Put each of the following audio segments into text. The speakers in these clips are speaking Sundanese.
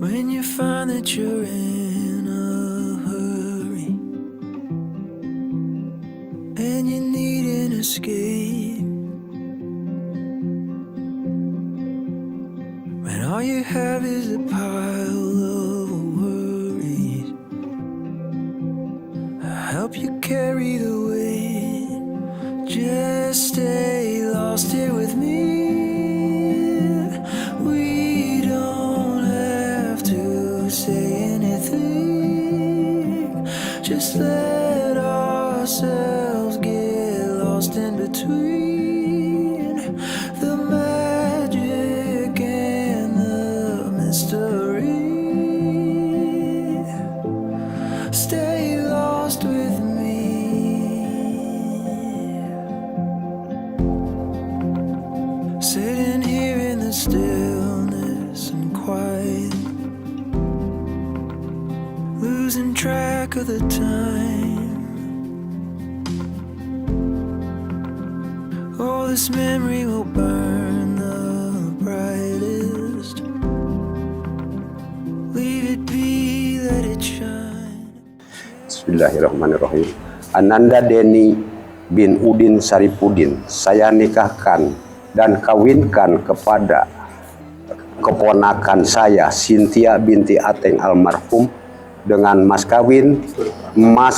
When you find that you're in a hurry and you need an escape, when all you have is a pile of worries, I help you carry the weight. Just stay lost here with me. We don't have to say anything. Just let ourselves get lost in between the magic and the mystery. Stay lost with me. Sitting here in the stillness and quiet, losing track of the time. All this memory will burn the brightest. Leave it be, let it shine. Bismillahirrahmanirrahim. Ananda Deni bin Udin Saripudin, saya nikahkan dan kawinkan kepada keponakan saya Cynthia binti Ateng almarhum dengan mas kawin emas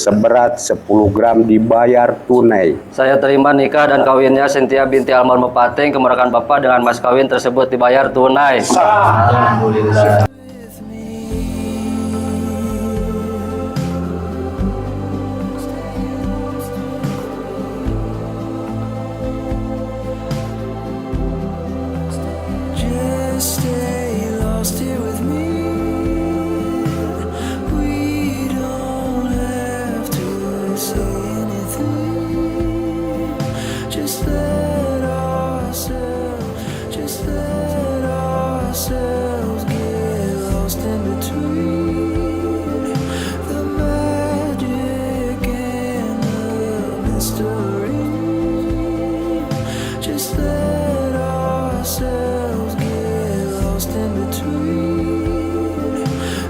seberat 10 gram dibayar tunai. Saya terima nikah dan kawinnya Cynthia binti almarhum Pateng, kemenakan Bapak, dengan mas kawin tersebut dibayar tunai. Alhamdulillah. With me. Just stay lost here with me. We don't have to say anything. Just let ourselves, just let ourselves get lost in between the magic and the mystery. Just let ourselves get lost in between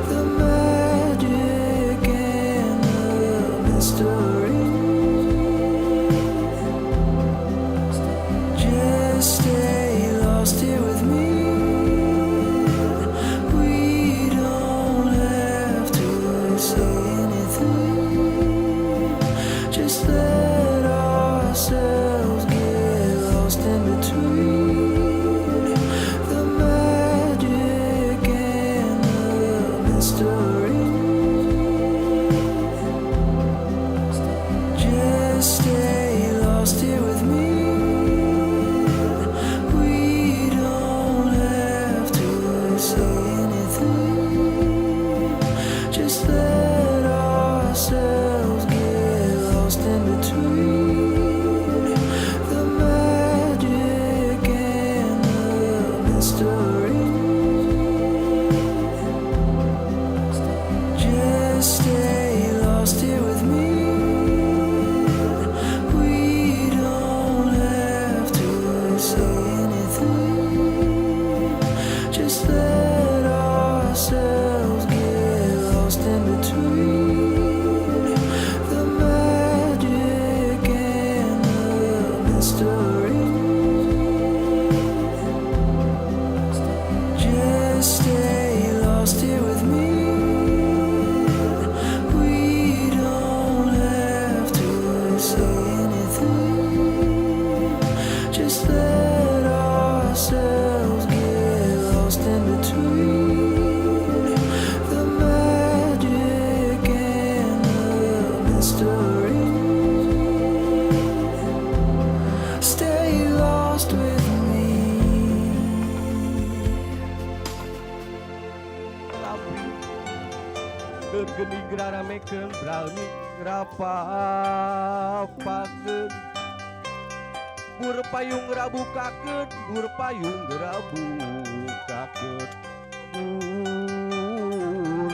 the magic and the mystery. Just stay lost here with me. We don't have to say anything. Just let ourselves get lost in between the magic and the mystery. Just stay lost here with me. We don't have to say anything. Just let ourselves get lost in between the magic and the mystery. Just stay lost here with me. We don't have to say anything. Just let ourselves get lost in between the magic and the mystery. Just stay lost here with me. We don't have to say anything. Just let ourselves get lost in between the magic and the mystery. Stay lost with me. Rapi geuning ngaramekeun brownie ngerapapakeun bur payung ngerabukakeun bur payung ngerabukakeun bur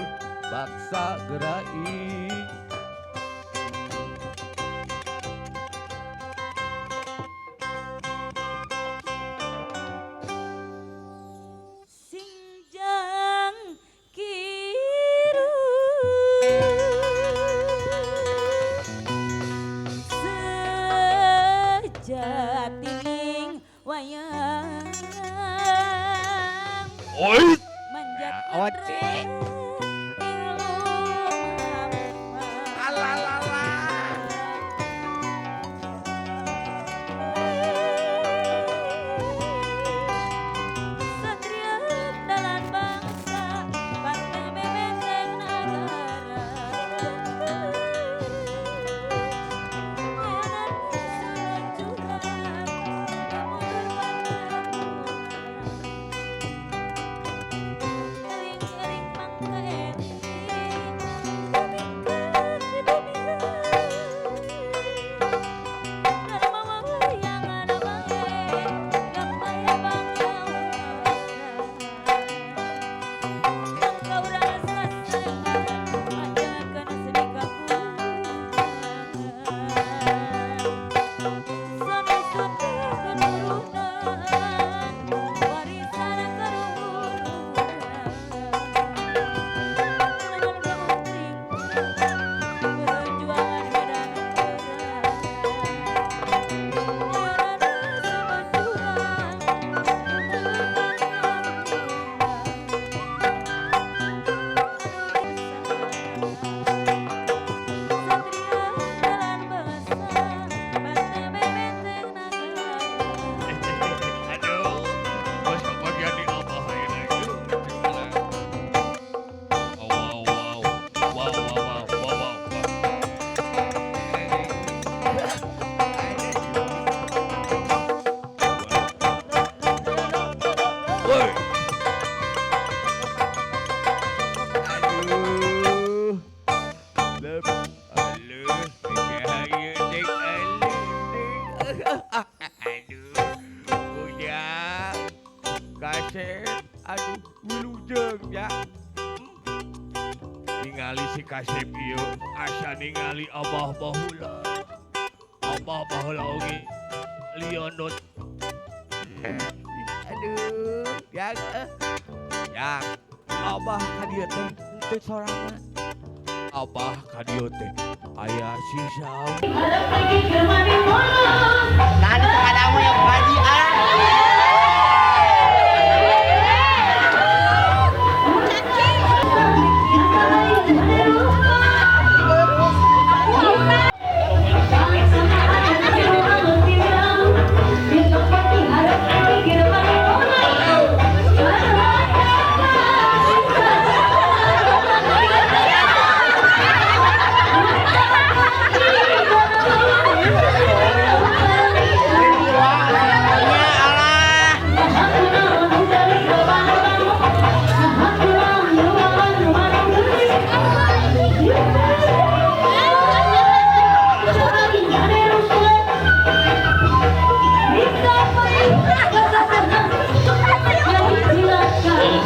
baksa gerai. Sing jang Oce. Alalala. Satria dalam bangsa, partai bebek negara. Edan surat curang, kamu Ering-ering mangka ering, pemikat di bumi. Perjuangan medan perang. Aduh, bos kebagian di abah ayeuna itu. Wow, wow, wow, wow, wow, wow, wow, wow. Woi. Aduh. Lep, aduh, hayu ding, aduh, ding. Aduh, udah, kasep, aduh, wilujeng ya. Ningali si kasep ieu, asa ningali abah baheula. Abah baheula oge liondot. Aduh, ya, eh. Ya, abah ka dieu teh henteu sorangan. Abah ka dieu teh aya si Saum. Nah, di sekadamu yang haji ah.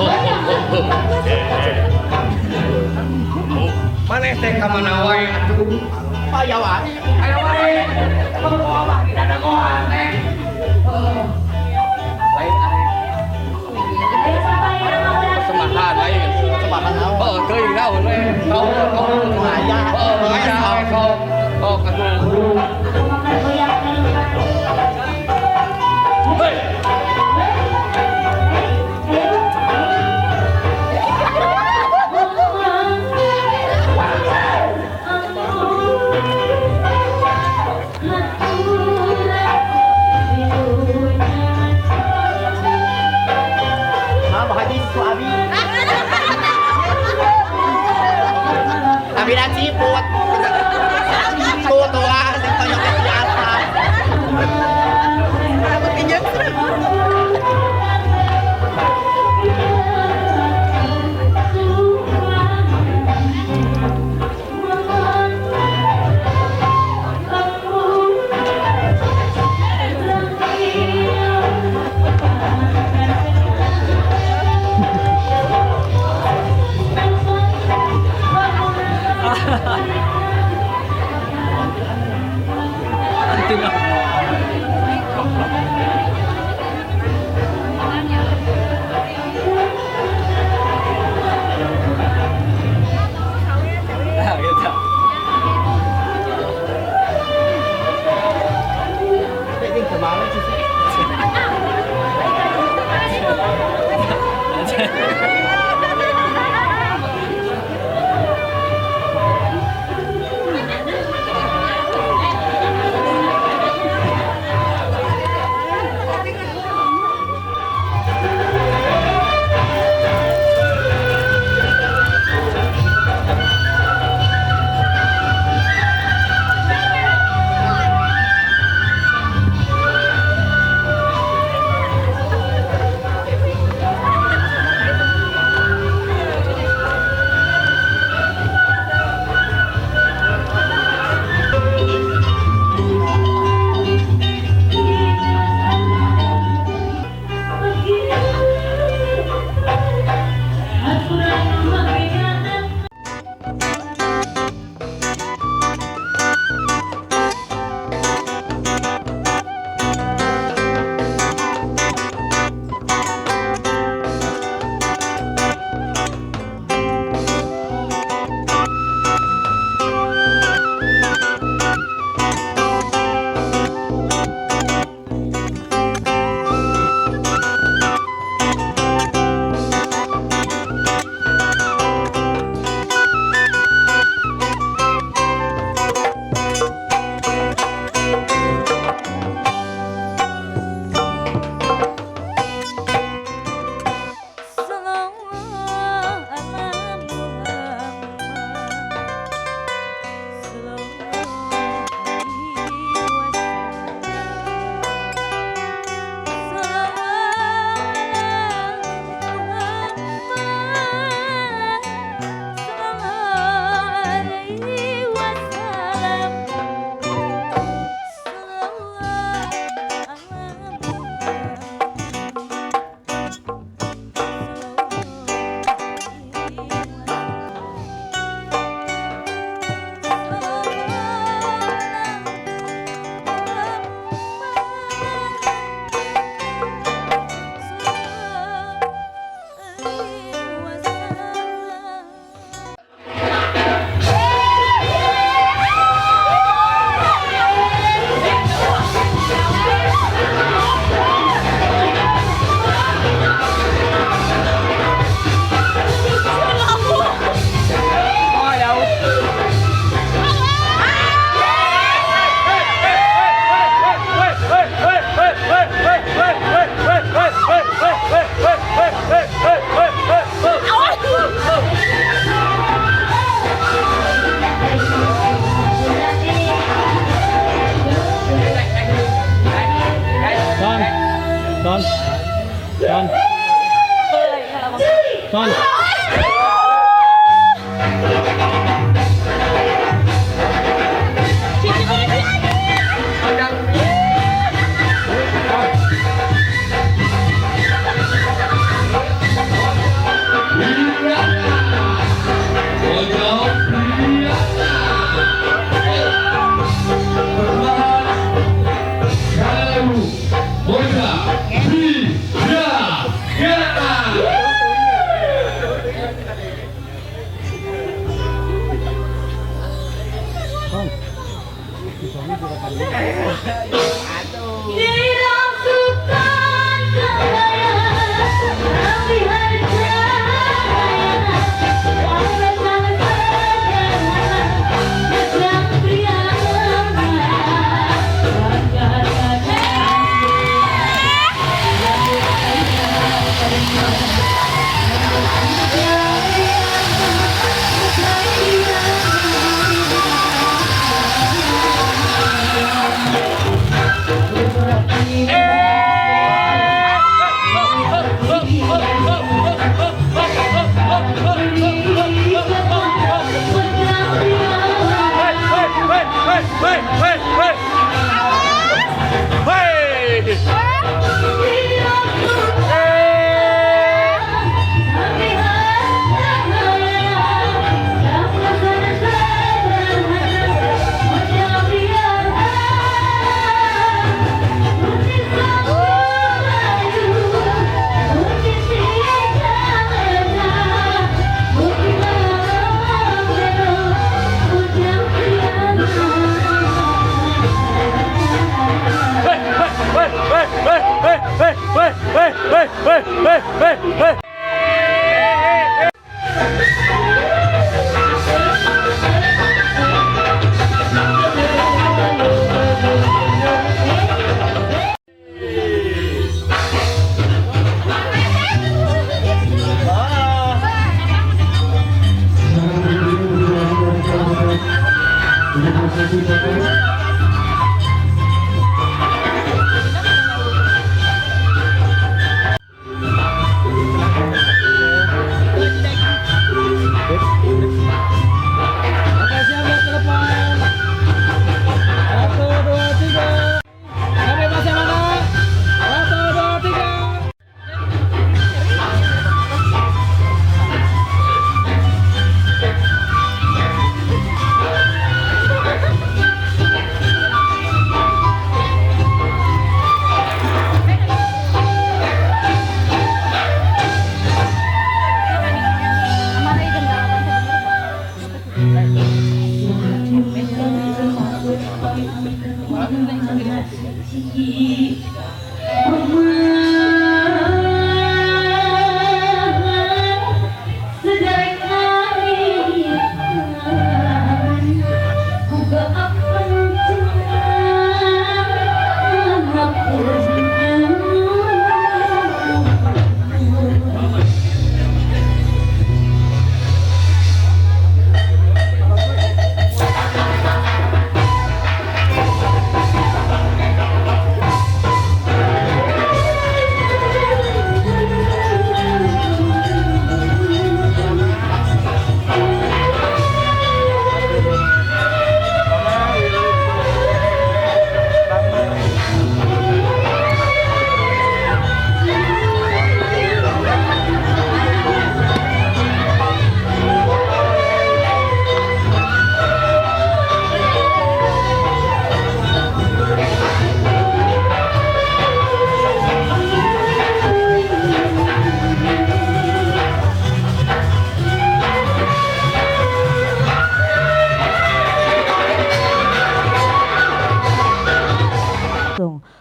Ya Allah. Maneh teh ka mana wae atuh? Aya wae. Aya wae. Bawa dadagoan teh. Lain arek persembahan lain. Persembahan naon? Oh, teuing naon we. Kau kau Aya. Oh, aya we kau. Oh, atuh. Hei. Ah, Pak Haji itu abi. Abi dan ciput. Tuh tua.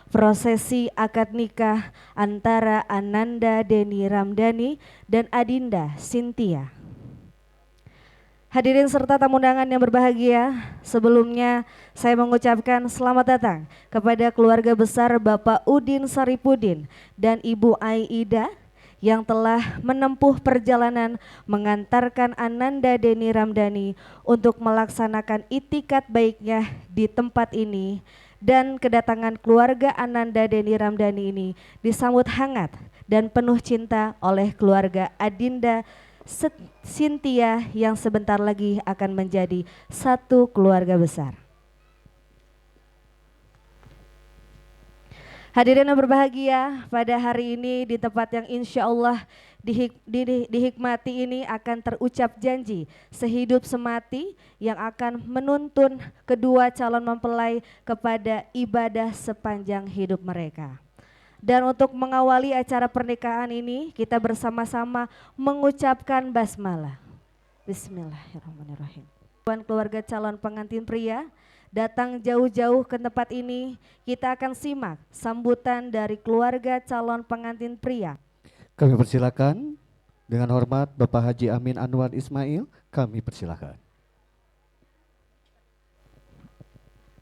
Prosesi akad nikah antara Ananda Deni Ramdhani dan Adinda Cynthia. Hadirin serta tamu undangan yang berbahagia, sebelumnya saya mengucapkan selamat datang kepada keluarga besar Bapak Udin Saripudin dan Ibu Aida yang telah menempuh perjalanan mengantarkan Ananda Deni Ramdhani untuk melaksanakan itikad baiknya di tempat ini. Dan kedatangan keluarga Ananda Deni Ramdhani ini disambut hangat dan penuh cinta oleh keluarga Adinda Cynthia yang sebentar lagi akan menjadi satu keluarga besar. Hadirin yang berbahagia, pada hari ini di tempat yang insya Allah dihikmati ini akan terucap janji sehidup semati yang akan menuntun kedua calon mempelai kepada ibadah sepanjang hidup mereka. Dan untuk mengawali acara pernikahan ini, kita bersama-sama mengucapkan basmalah. Bismillahirrahmanirrahim. Keluarga calon pengantin pria datang jauh-jauh ke tempat ini. Kita akan simak sambutan dari keluarga calon pengantin pria. Kami persilakan dengan hormat Bapak Haji Amin Anwar Ismail, kami persilakan.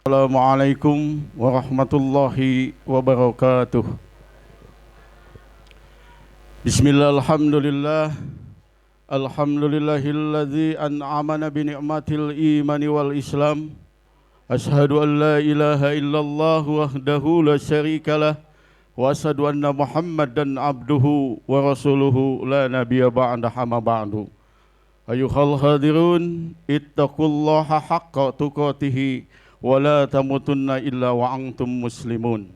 Assalamualaikum warahmatullahi wabarakatuh. Bismillah, alhamdulillah. Alhamdulillahilladzi an'amana bi ni'matil imani wal islam. Ashhadu an la ilaha illallah wahdahu la syarikalah wa ashhadu anna Muhammadan abduhu wa rasuluhu la nabiyya ba'da hama ba'du. Ayyuhal hadirun, ittaqullaha haqqa tuqatih wa la tamutunna illa wa antum muslimun.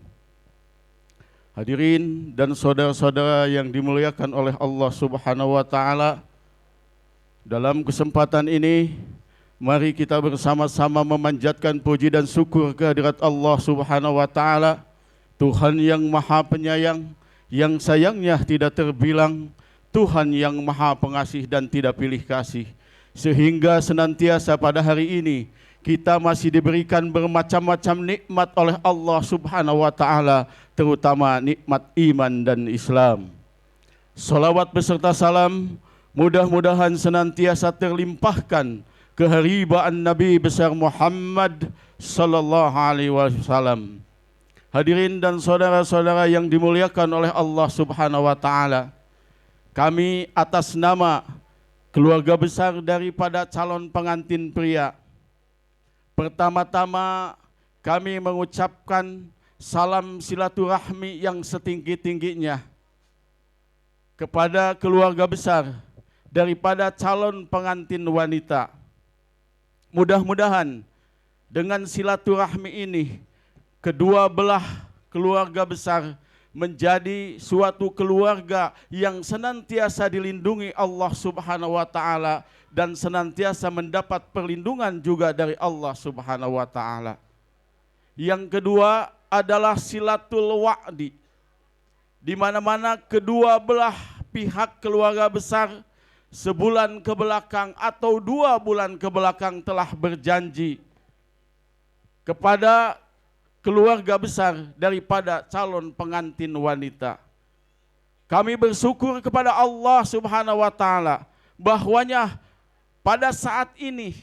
Hadirin dan saudara-saudara yang dimuliakan oleh Allah Subhanahu wa taala, dalam kesempatan ini mari kita bersama-sama memanjatkan puji dan syukur kehadirat Allah Subhanahu wa taala, Tuhan yang Maha Penyayang, yang sayangnya tidak terbilang, Tuhan yang Maha Pengasih dan tidak pilih kasih, sehingga senantiasa pada hari ini kita masih diberikan bermacam-macam nikmat oleh Allah Subhanahu wa taala, terutama nikmat iman dan Islam. Salawat beserta salam mudah-mudahan senantiasa terlimpahkan keharibaan Nabi besar Muhammad sallallahu alaihi wasallam. Hadirin dan saudara-saudara yang dimuliakan oleh Allah Subhanahu wa taala, kami atas nama keluarga besar daripada calon pengantin pria, pertama-tama kami mengucapkan salam silaturahmi yang setinggi-tingginya kepada keluarga besar daripada calon pengantin wanita. Mudah-mudahan dengan silaturahmi ini kedua belah keluarga besar menjadi suatu keluarga yang senantiasa dilindungi Allah Subhanahu wa taala dan senantiasa mendapat perlindungan juga dari Allah Subhanahu wa taala. Yang kedua adalah silatul wa'di, di mana-mana kedua belah pihak keluarga besar sebulan ke belakang atau 2 bulan ke belakang telah berjanji kepada keluarga besar daripada calon pengantin wanita. Kami bersyukur kepada Allah Subhanahu wa taala bahwanya pada saat ini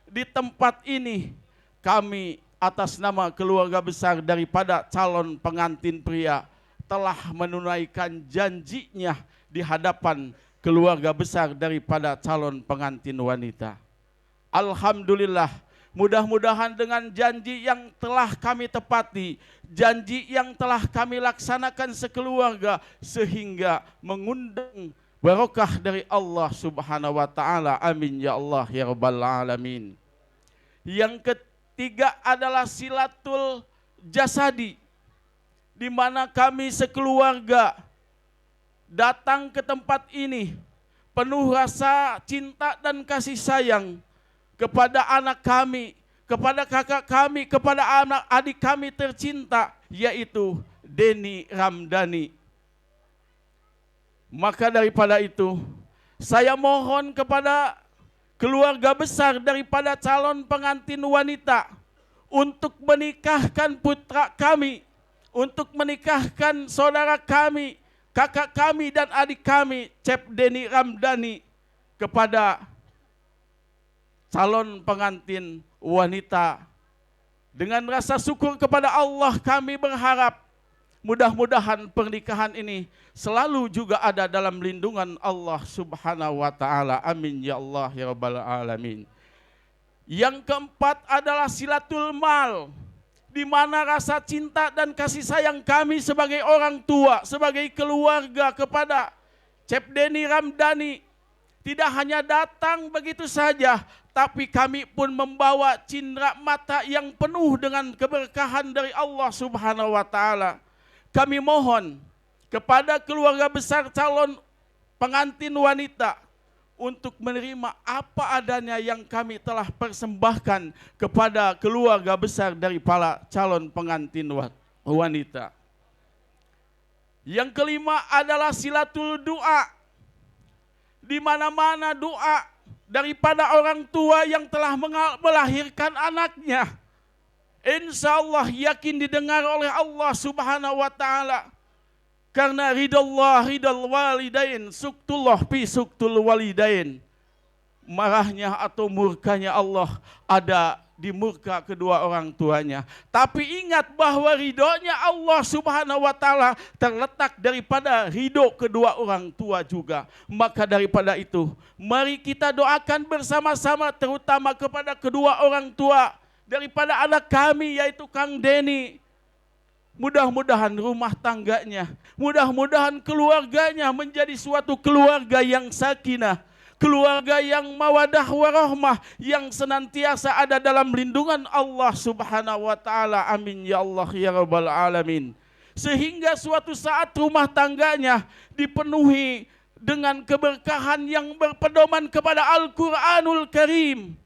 di tempat ini kami atas nama keluarga besar daripada calon pengantin pria telah menunaikan janjinya di hadapan keluarga besar daripada calon pengantin wanita. Alhamdulillah, mudah-mudahan dengan janji yang telah kami tepati, janji yang telah kami laksanakan sekeluarga, sehingga mengundang barokah dari Allah Subhanahu wa taala. Amin ya Allah ya rabbal alamin. Yang ketiga adalah silatul jasadi, di mana kami sekeluarga datang ke tempat ini penuh rasa cinta dan kasih sayang kepada anak kami, kepada kakak kami, kepada anak adik kami tercinta, yaitu Denny Ramdhani. Maka daripada itu, saya mohon kepada keluarga besar daripada calon pengantin wanita untuk menikahkan putra kami, untuk menikahkan saudara kami, kakak kami dan adik kami, Cep Denny Ramdhani, kepada calon pengantin wanita. Dengan rasa syukur kepada Allah kami berharap mudah-mudahan pernikahan ini selalu juga ada dalam lindungan Allah Subhanahu wa taala. Amin ya Allah ya rabbal alamin. Yang keempat adalah silatul mal, di mana rasa cinta dan kasih sayang kami sebagai orang tua, sebagai keluarga kepada Cep Denny Ramdhani tidak hanya datang begitu saja, tapi kami pun membawa cindera mata yang penuh dengan keberkahan dari Allah Subhanahu wa taala. Kami mohon kepada keluarga besar calon pengantin wanita untuk menerima apa adanya yang kami telah persembahkan kepada keluarga besar dari para calon pengantin wanita. Yang kelima adalah silatul doa, di mana-mana doa daripada orang tua yang telah melahirkan anaknya Insya Allah yakin didengar oleh Allah Subhanahu wa taala. Karena ridallah ridal walidain, suktullah fi suktul walidain. Marahnya atau murkanya Allah ada di murka kedua orang tuanya. Tapi ingat bahwa ridhonya Allah Subhanahu wa taala terletak daripada ridho kedua orang tua juga. Maka daripada itu, mari kita doakan bersama-sama terutama kepada kedua orang tua daripada anak kami, yaitu Kang Deni. Mudah-mudahan rumah tangganya, mudah-mudahan keluarganya menjadi suatu keluarga yang sakinah, keluarga yang mawadah warahmah, yang senantiasa ada dalam lindungan Allah Subhanahu wa taala. Amin ya Allah ya rabbal alamin. Sehingga suatu saat rumah tangganya dipenuhi dengan keberkahan yang berpedoman kepada Al-Quranul Karim.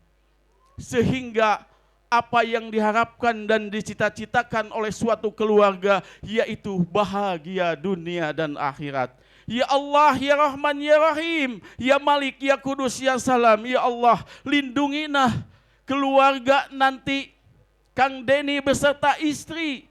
Sehingga apa yang diharapkan dan dicita-citakan oleh suatu keluarga, yaitu bahagia dunia dan akhirat. Ya Allah, ya Rahman, ya Rahim, ya Malik, ya Kudus, ya Salam, ya Allah, lindungilah keluarga nanti Kang Deni beserta istri.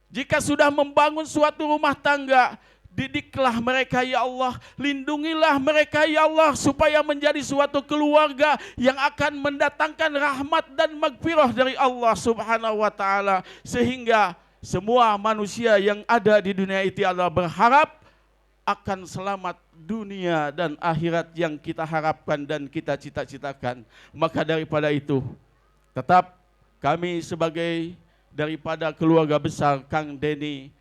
Jika sudah membangun suatu rumah tangga, didiklah mereka ya Allah, lindungilah mereka ya Allah, supaya menjadi suatu keluarga yang akan mendatangkan rahmat dan magfirah dari Allah Subhanahu wa taala, sehingga semua manusia yang ada di dunia itu adalah berharap akan selamat dunia dan akhirat yang kita harapkan dan kita cita-citakan. Maka daripada itu, tetap kami sebagai daripada keluarga besar Kang Deni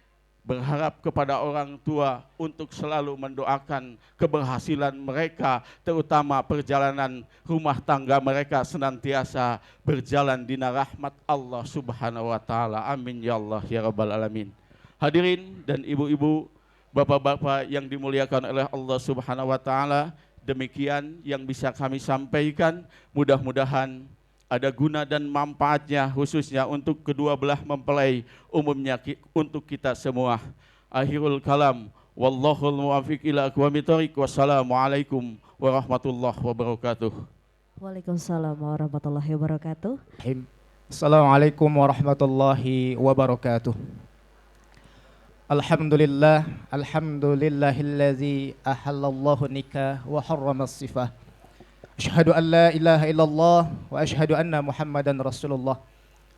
berharap kepada orang tua untuk selalu mendoakan keberhasilan mereka, terutama perjalanan rumah tangga mereka senantiasa berjalan dina rahmat Allah Subhanahu wa taala. Amin ya Allah ya rabbal alamin. Hadirin dan ibu-ibu, bapak-bapak yang dimuliakan oleh Allah Subhanahu wa taala, demikian yang bisa kami sampaikan. Mudah-mudahan ada guna dan manfaatnya, khususnya untuk kedua belah mempelai, umumnya untuk kita semua. Akhirul kalam, wallahul muwaffiq ila aqwamit thoriq. Wassalamualaikum warahmatullahi wabarakatuh. Waalaikumsalam warahmatullahi wabarakatuh. Assalamualaikum warahmatullahi wabarakatuh. Alhamdulillah, alhamdulillahillazi ahallallahu nikah wa harrama sifah. Asyhadu an la ilaha illallah wa asyhadu anna Muhammadan Rasulullah.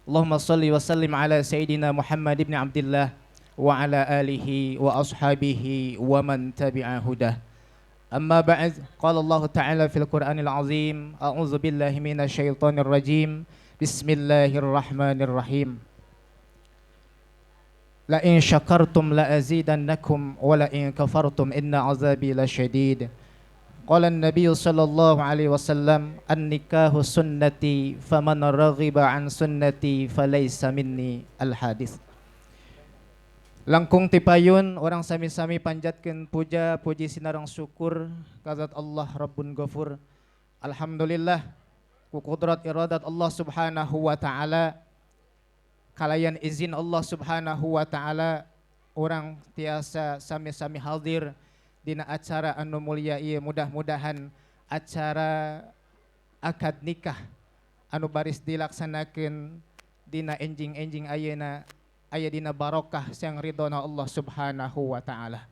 Allahumma salli wa sallim ala sayyidina Muhammad ibn Abdullah wa ala alihi wa ashabihi wa man tabi'a hudah. Amma ba'd, qala Allah ta'ala fil Qur'anil azim, a'udzu billahi minasyaitonir rajim. Bismillahirrahmanirrahim. La in syakartum la azidannakum wa la in kafartum inna azabi lasyadid. Qala an-nabiy sallallahu alaihi wasallam, an-nikahu sunnati faman raghiba an sunnati falaysa minni. Al-hadis. Langkung tipayun orang sami-sami panjatkeun puja puji sinareng syukur kazat Allah Rabbun Ghafur. Alhamdulillah ku kudrat iradat Allah Subhanahu wa taala, kalayan izin Allah Subhanahu wa taala orang tiasa sami-sami hadir dina acara anu mulia ieu. Mudah-mudahan acara akad nikah anu baris dilaksanakeun dina enjing-enjing ayeuna aya dina barokah sang ridona Allah Subhanahu wa taala.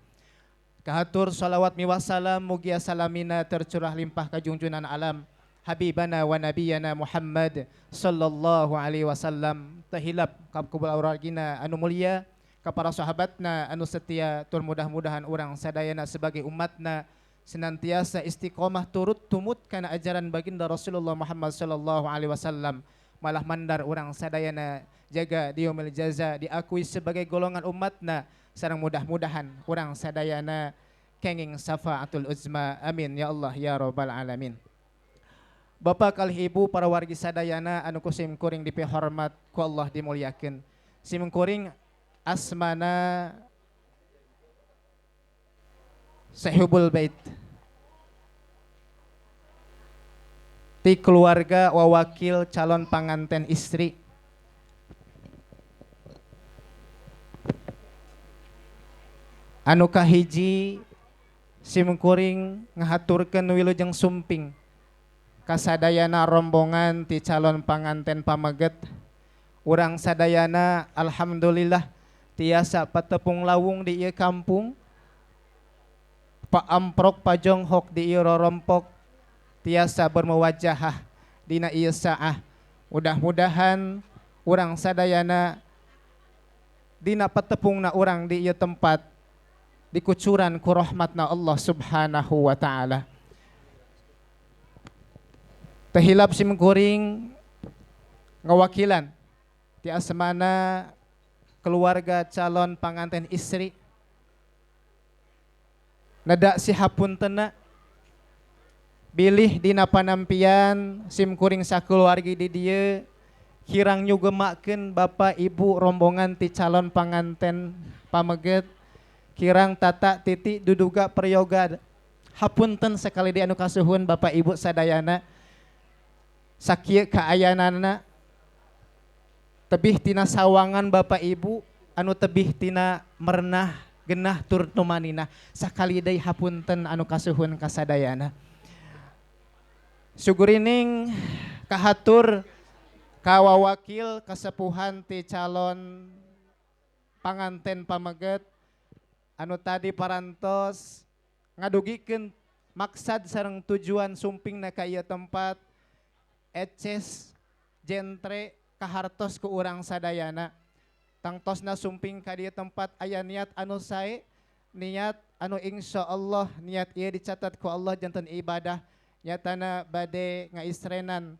Kahatur salawat miwassalam mugia salamina tercurah limpah kajungjunan alam habibana wa nabiyana Muhammad sallallahu alaihi wasallam. Tahilap kabkubal auragina anu mulia ka para sahabatna anu setia, tur mudah-mudahan urang sadayana sebagai umatna senantiasa istiqomah turut tumut kana ajaran baginda Rasulullah Muhammad sallallahu alaihi wasallam. Malah mandar urang sadayana jaga diumil jaza diakui sebagai golongan umatna, sareng mudah-mudahan urang sadayana kenging syafaatul uzma. Amin ya Allah ya rabbal alamin. Bapak kalih ibu para wargi sadayana anu ku sim kuring dipihormat ku Allah dimuliakeun. Sim kuring asmana sahibul bait ti keluarga wawakil calon panganten istri. Anu kahiji sim kuring ngahaturkeun wilujeng sumping kasadayana rombongan ti calon panganten pameget Urang sadayana alhamdulillah tiasa patepung lawung di ieu kampung, paamprok pajonghok di ieu rorompok, tiasa bermuwajahah dina ieu saah. Mudah-mudahan urang sadayana dina patepungna urang di ieu tempat dikucuran ku rahmatna Allah Subhanahu wa taala. Tehilap sim kuring ngawakilan ti asmana keluarga calon panganten istri, neda sihapuntena bilih dina panampian sim kuring sakeluargi di dieu kirang nyugemakeun bapak ibu rombongan ti calon panganten pameget, kirang tata titi duduga prayoga. Hapunten sekali di anu kasuhun bapak ibu sadayana, sakieu kaayanana tebih tina sawangan bapak ibu anu tebih tina merenah genah tur tumanina. Sakali deui hapunten anu kasuhun kasadayana. Sugurining kahatur kawawakil kasepuhan ti calon panganten pameget anu tadi parantos ngadugikeun maksad sareng tujuan sumpingna ka ieu tempat, eces jentre kahartos ku urang sadayana. Tangtosna sumping ka dieu tempat aya niat anu sae, niat anu insyaallah niat ieu dicatat ku Allah janten ibadah, nyatana bade ngaistrenan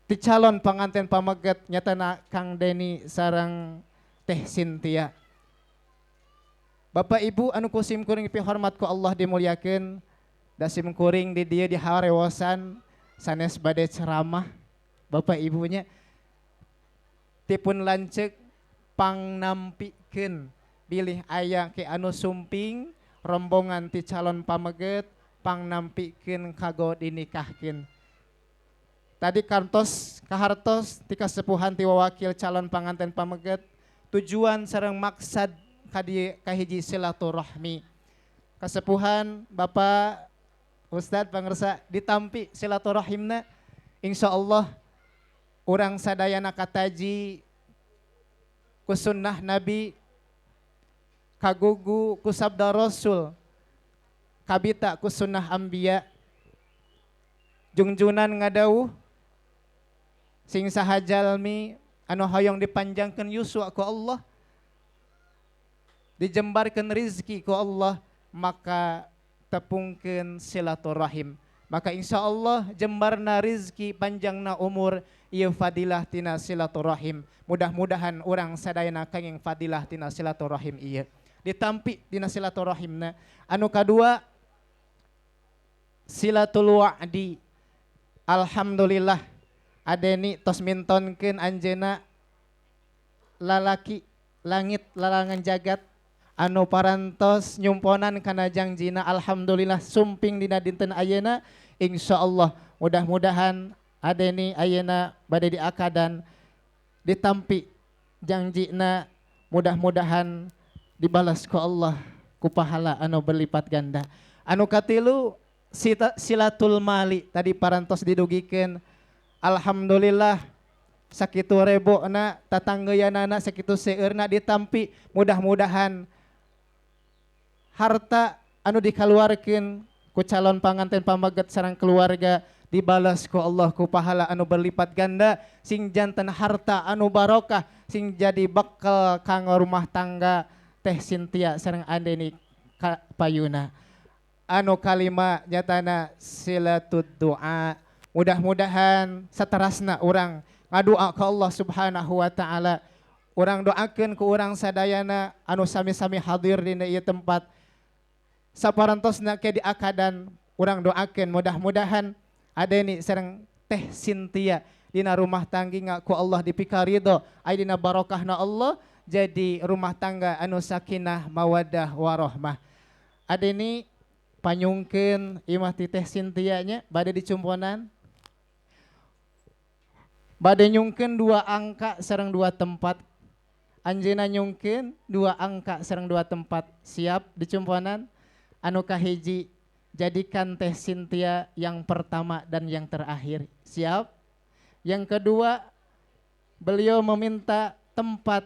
ti calon panganten pameget nyatana Kang Deni sareng Teh Cynthia. Bapak Ibu anu ku sim kuring dipihormat ku Allah dimuliakeun, da sim kuring di dieu diharewosan sanes bade ceramah bapak ibunya, tipun lanceuk pangnampikeun bilih aya ke anu sumping rombongan ti calon pameget pangnampikeun kago dinikahkeun. Tadi kantos kahartos ti kasepuhan ti wawakil calon panganten pameget tujuan sareng maksad kadi kahiji silaturahmi. Kasepuhan Bapak Ustadz pangersa ditampi silaturahimna, insyaallah urang sadayana kataji ku sunnah Nabi, kagugu ku sabda Rasul, kabita ku sunnah anbiya. Jungjunan ngadauh sing saha jalmi anu hoyong dipanjangkeun yuswa ku Allah, dijembarkeun rizki ku Allah, maka tepungkeun silaturahim. Maka insyaallah jembarna rizki, panjangna umur, ieu fadilah tina silaturahim. Mudah-mudahan urang sadayana kenging fadilah tina silaturahim ieu. Ditampi tina silaturahimna. Anu kadua silatul wa'di. Alhamdulillah adeni tos mintonkeun anjeuna lalaki langit lalangan jagat anu parantos nyumponan kana jangjina. Alhamdulillah sumping dina dinten ayeuna, insyaallah mudah-mudahan adeni ayeuna bade diakadan ditampi jangjina, mudah-mudahan dibalas ku Allah ku pahala anu berlipat ganda. Anu katilu silatul mali tadi parantos didugikeun. Alhamdulillah sakitu rebona tatanggeyanana sakitu seueurna ditampi, mudah-mudahan harta anu dikaluarkeun ku calon panganten pameget sareng keluarga dibalas ku Allah ku pahala anu berlipat ganda, sing janten harta anu barokah, sing jadi bekal kanggo rumah tangga Teh Cynthia sareng Andeni payuna. Anu kalima nyatana silatud doa. Mudah-mudahan saterasna urang ngadua ka Allah Subhanahu wa taala. Urang doakeun ku urang sadayana anu sami-sami hadir dina ieu tempat. Saparantosna ke diakadan urang doakeun mudah-mudahan adeni sareng Teh Cynthia dina rumah tanggi ku Allah dipikaridho, aya dina barokahna Allah jadi rumah tangga anu sakinah mawaddah warahmah. Adeni panyungkeun imah ti Teh Cynthia nya bade dicumponan. Bade nyungkeun dua angka sareng dua tempat. Anjeunna nyungkeun dua angka sareng dua tempat. Siap dicumponan? Anu kahiji jadikan Teh Cynthia yang pertama dan yang terakhir. Siap? Yang kedua, beliau meminta tempat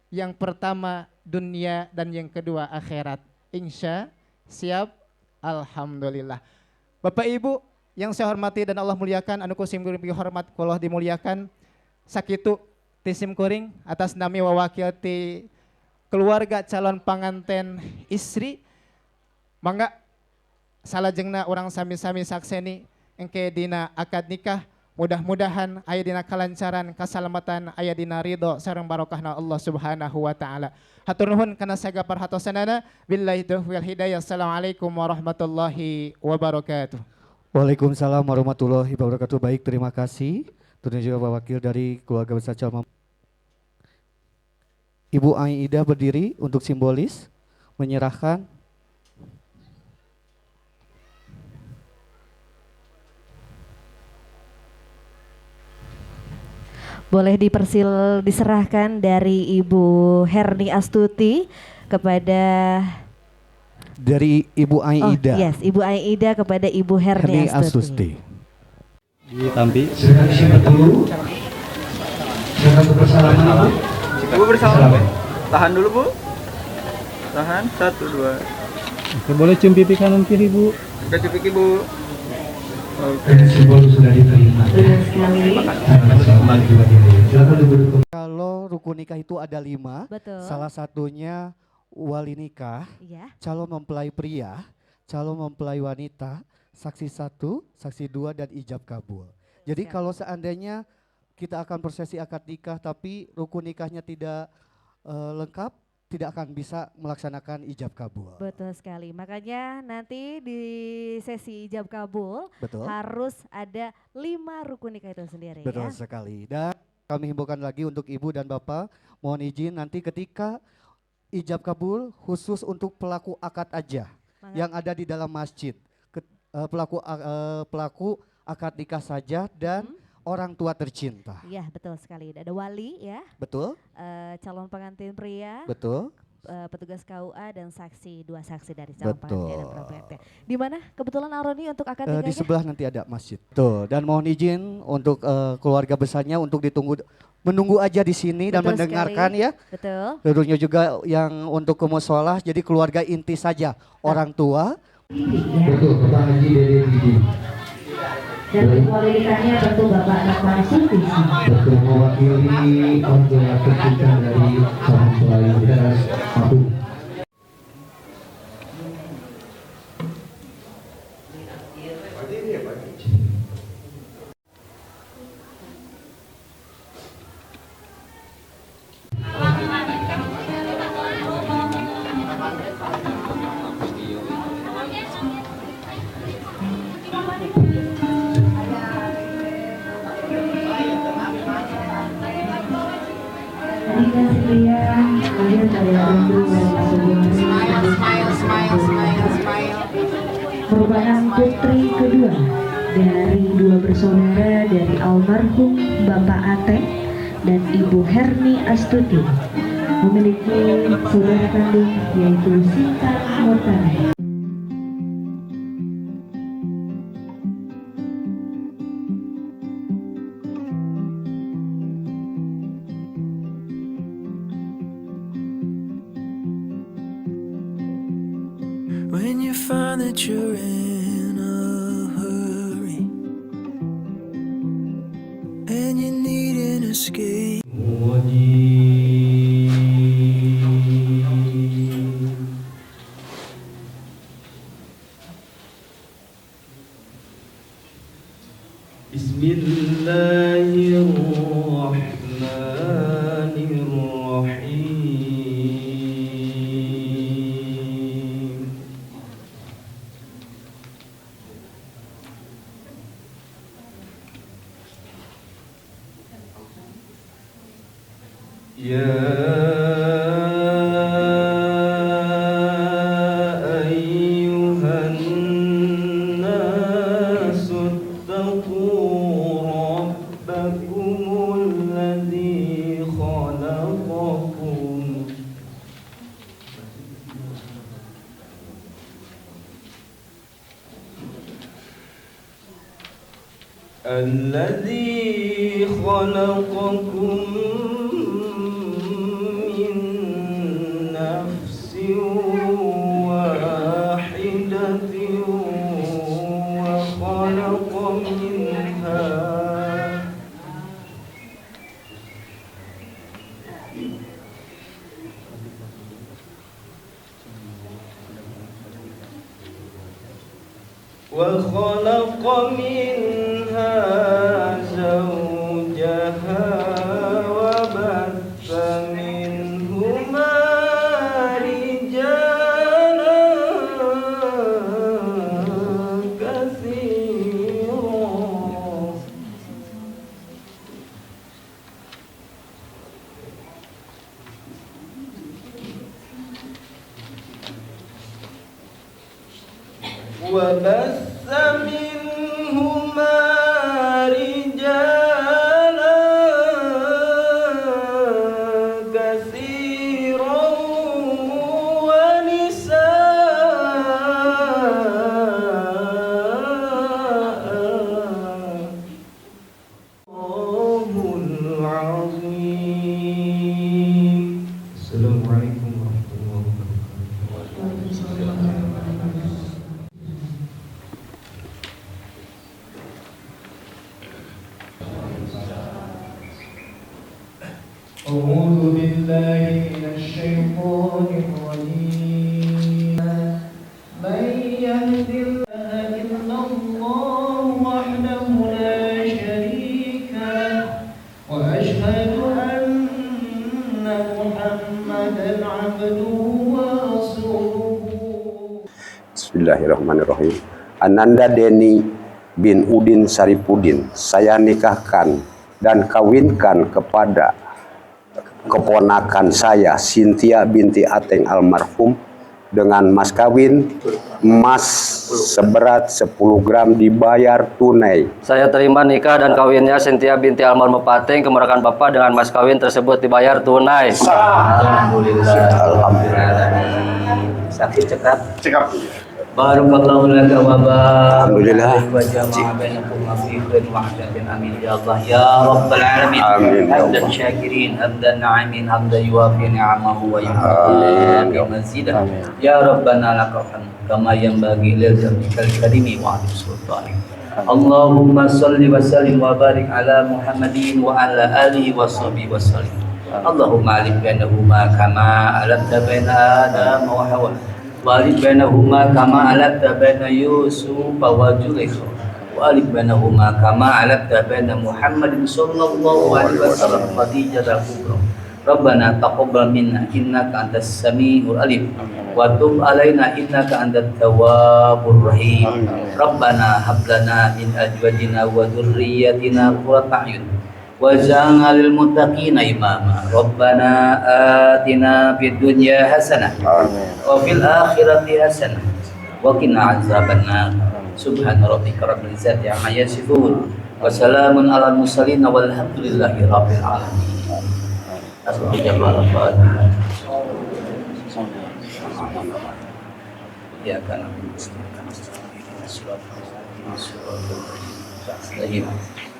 yang pertama dunia dan yang kedua akhirat. Insya, siap, alhamdulillah. Bapak Ibu yang saya hormati dan Allah muliakan, anu ku sim kuring hormat ku Allah dimuliakan. Sakitu ti sim kuring atas nami wawakil ti keluarga calon panganten istri. Mangga salajengna urang sami-sami sakseni engke dina akad nikah, mudah-mudahan aya dina kalancaran, kasalamatan, aya dina ridho sareng barokahna Allah Subhanahu wa taala. Hatur nuhun kana saga perhatosanana. Billahi taufiq wal hidayah. Assalamualaikum warahmatullahi wabarakatuh. Waalaikumsalam warahmatullahi wabarakatuh. Baik, terima kasih. Tentunya juga Pak Wakil dari keluarga besar calon Ibu Aida berdiri untuk simbolis menyerahkan. Boleh diserahkan dari Ibu Herni Astuti kepada dari Ibu Aida. Oh, yes, Ibu Aida kepada Ibu Herni Astuti. Ditampi. Silakan bersalaman. Ibu bersalaman. Tahan dulu, Bu. Tahan, 1, 2. Oke, boleh cium pipi kanan kiri, Bu. Oke, cium pipi, Bu. Oke, simbol sudah diterima. Kalau rukun nikah itu ada 5. Betul. Salah satunya wali nikah, ya. Calon mempelai pria, calon mempelai wanita, saksi 1, saksi 2, dan ijab kabul. Jadi ya, kalau seandainya kita akan prosesi akad nikah tapi rukun nikahnya tidak lengkap, tidak akan bisa melaksanakan ijab kabul. Betul sekali. Makanya nanti di sesi ijab kabul, betul, harus ada 5 rukun nikah itu sendiri. Betul ya sekali. Dan kami himbaukan lagi untuk ibu dan bapak, mohon izin nanti ketika ijab kabul khusus untuk pelaku akad aja. Mangga. Yang ada di dalam masjid. Pelaku akad nikah saja dan orang tua tercinta. Iya, betul sekali. Ada wali ya. Betul. Calon pengantin pria. Betul. Petugas KUA dan saksi, 2 saksi dari calon pengantin dan pengantin. Di mana kebetulan Aroni untuk akad nikahnya? Di sebelah nanti ada masjid. Tuh, dan mohon izin untuk keluarga besarnya untuk ditunggu, menunggu aja di sini. Betul dan mendengarkan sekali ya. Betul. Tentunya juga yang untuk ke musola, jadi keluarga inti saja, orang tua. Betul, Bapak Haji Dede Didi. Dan wali nikahnya tentu Bapak Rahman Sutisi. Betul, mewakili orang tua tercinta dari calon mempelai pria. Aku. Merupakan putri kedua dari 2 bersaudara dari almarhum Bapak Ateng dan Ibu Herni Astuti. Memiliki saudara kandung yaitu Sinta Murtani. When you find that you're in a hurry and you need an escape. Bismillahirrahmanirrahim. Ya ayyuhan nasu ittaqu rabbakumul ladzi khalaqakum الذي خلقكم من نفس واحدة وخلق منها زوجها وبث منهما رجالا كثيرا وبث منهما رجالا كثيرا ونساء الله العظيم. السلام عليكم ورحمة الله وبركاته. أعوذ بالله من الشيطان الرجيم. من يهد الله إلا الله وحده لا شريك له وأشهد أن محمدا عبده ورسوله. Bismillahirrahmanirrahim. Ananda Deni bin Udin Saripudin, saya nikahkan dan kawinkan kepada keponakan saya Cynthia binti Ateng almarhum dengan mas kawin emas seberat 10 gram dibayar tunai. Saya terima nikah dan kawinnya Cynthia binti almarhum Pateng kemerekan Bapak dengan mas kawin tersebut dibayar tunai. Alhamdulillah. Alhamdulillah. Sakit cekap. Cekap. Barakallahu laka wa baraka Alhamdulillah. wa jama'a bainakum fi khairin wa afiyatin. Amin ya Allah ya rabbal alamin. Amin ya Hamdan Allah. syakirin, hamdan na'imin, hamdan yuwafi ni'amahu wa Amin. yukafi mazidah. Ya rabbana lakal hamd kama yanbaghi lil jamikal karimi wa 'azim sultanik. Allahumma salli wa sallim wa barik ala Muhammadin wa ala alihi wa sahbihi wa sallim. Allahumma alif bainahuma kama alafta baina Adam wa Hawa. Walid bainahuma kama alafta baina Yusuf wa Zulaikha. Walid bainahuma kama alafta baina Muhammadin sallallahu alaihi wasallam Khadijah al-Kubra. Rabbana taqabbal minna innaka antas samiul alim wa tub alaina innaka antat tawwabur rahim. Rabbana hab lana min azwajina wa dhurriyyatina qurrata a'yun waj'alna lil muttaqina imama. Rabbana atina fid dunya hasanah wa fil akhirati hasanah wa qina azabannar. Subhana rabbika rabbil izzati amma yasifun wa salamun alal mursalin walhamdulillahi rabbil alamin. Ya kana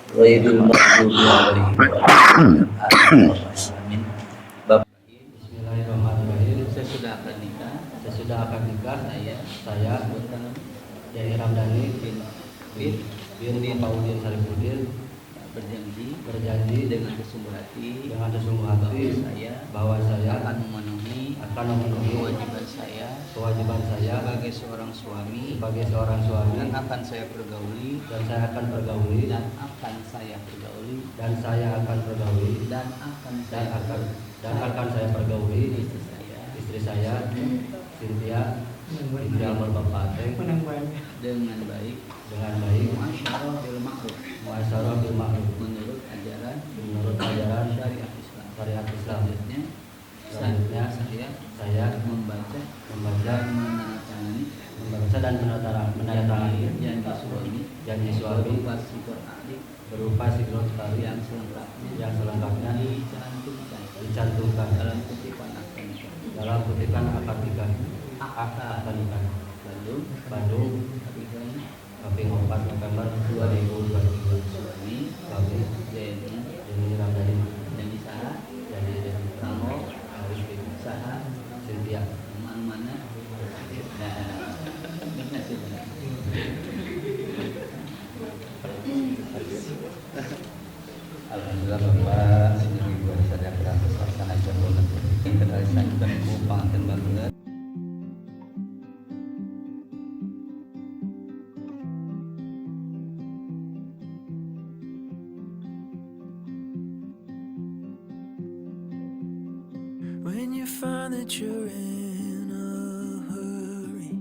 ghairil maghdubi alaihim waladdallin. Bismillahirrahmanirrahim. Saya sudah akan nikah. Saya Yai Ramdhani bin Pak Udin Saripudin berjanji dengan sesungguh hati bahwa saya akan memenuhi kewajiban saya sebagai seorang suami dan akan saya pergauli dan saya akan pergauli istri saya Cynthia binti almarhum Bapak Ateng dengan baik muasyarah bil ma'ruf menurut ajaran syariat Islam. Selanjutnya saya membaca membaca dan menandatangani janji suami berupa sigrot yang selengkapnya dicantumkan dalam kutipan akad nikah Bandung Kaping 4 November 2022. Suami Denny find that you're in a hurry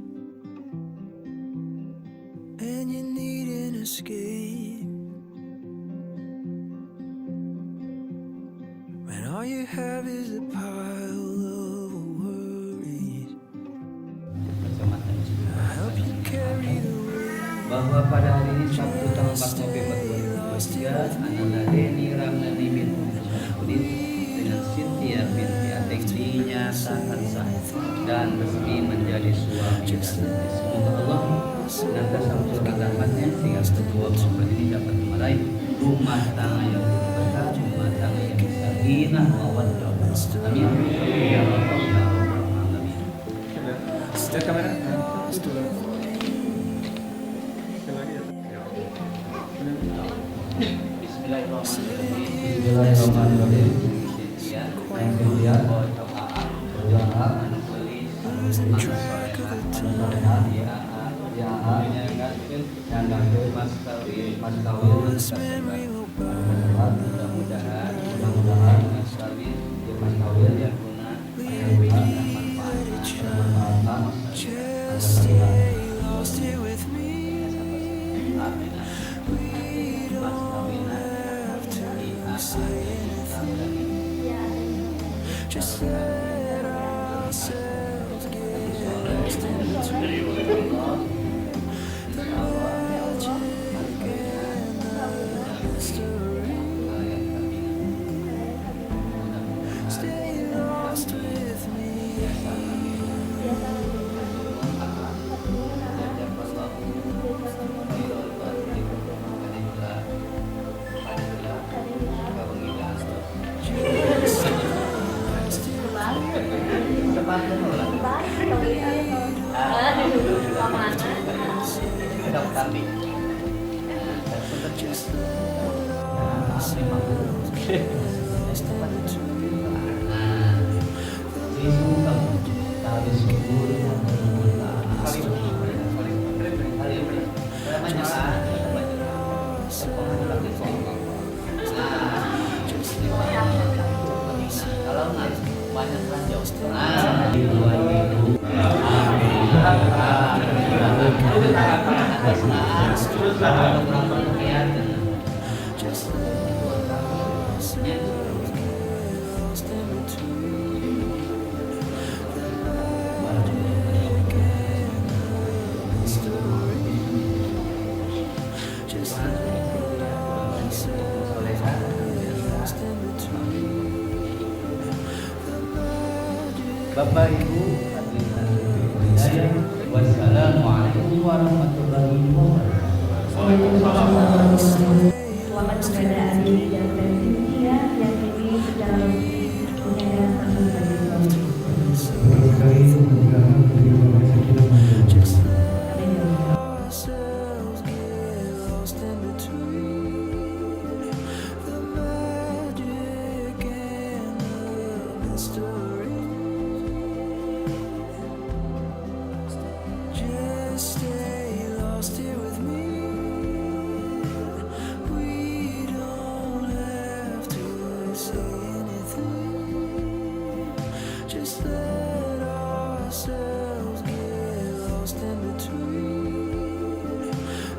and you need an escape, when all you have is a pile of worries, I'll help you carry the weight. Bahwa pada hari ini Sabtu tanggal 4 November 2023, Ananda Deni Ramdhani bin Saripudin dengan Cynthia binti Ateng dinyatakan sah dan resmi menjadi suami dan istri. Semoga Allah senantiasa mencurahkan rahmatnya sehingga kedua mempelai ini dapat meraih rumah tangga yang berkah, rumah tangga yang sakinah mawaddah. Amin. Ya Rabbal alamin. Lihat kamera. Itu. Bismillahirrahmanirrahim. Bismillahirrahmanirrahim. Cynthia, Cynthia, Bojo AA, anu gelis, anu soleha, ya AA, ya AA, nyanggakeun mas kawin, anu kasebat. Mudah-mudahan, mudah-mudahan mas kawin, yang guna, yang manfaatna, bermanfaatna, Just stay lost here with me. Amin. We don't have to say anything. Just let ourselves get lost in between the magic and the mystery. Stay lost with me. Just let ourselves get lost in between the magic and the mystery. Just let ourselves get Just let ourselves get lost in Just let ourselves get lost in between the magic and the mystery. Just let ourselves get lost in between the magic. Bapak Ibu hadirin hidayah. Wassalamualaikum warahmatullahi wabarakatuh. Selamat kepada Andi dan Cynthia yang kini secara resmi menyandang status sebagai suami istri. Just let ourselves get lost in between the magic and the mystery. Just stay lost here with me. We don't have to say anything. Just let ourselves get lost in between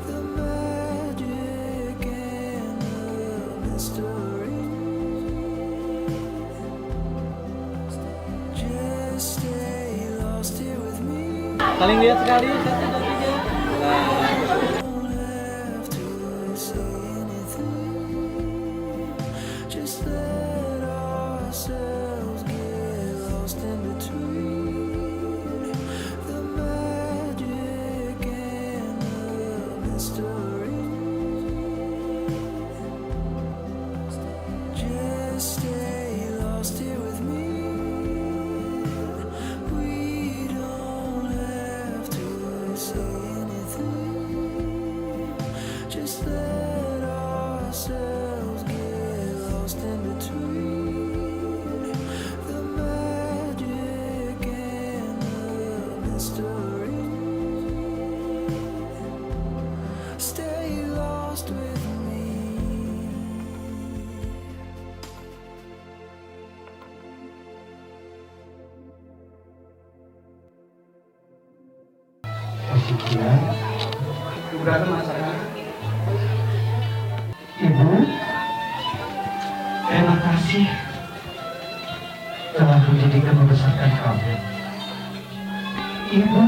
the magic and the mystery. Just stay lost here with me. Saling lihat sekali, satu, dua, tiga. Don't have to say anything. Just let ourselves get lost in between the magic and the mystery. Just stay lost here with me. We don't have to say anything. Just let ourselves get lost in between the magic and the mystery. Ibu, terima kasih telah mendidik dan membesarkan kami. Ibu,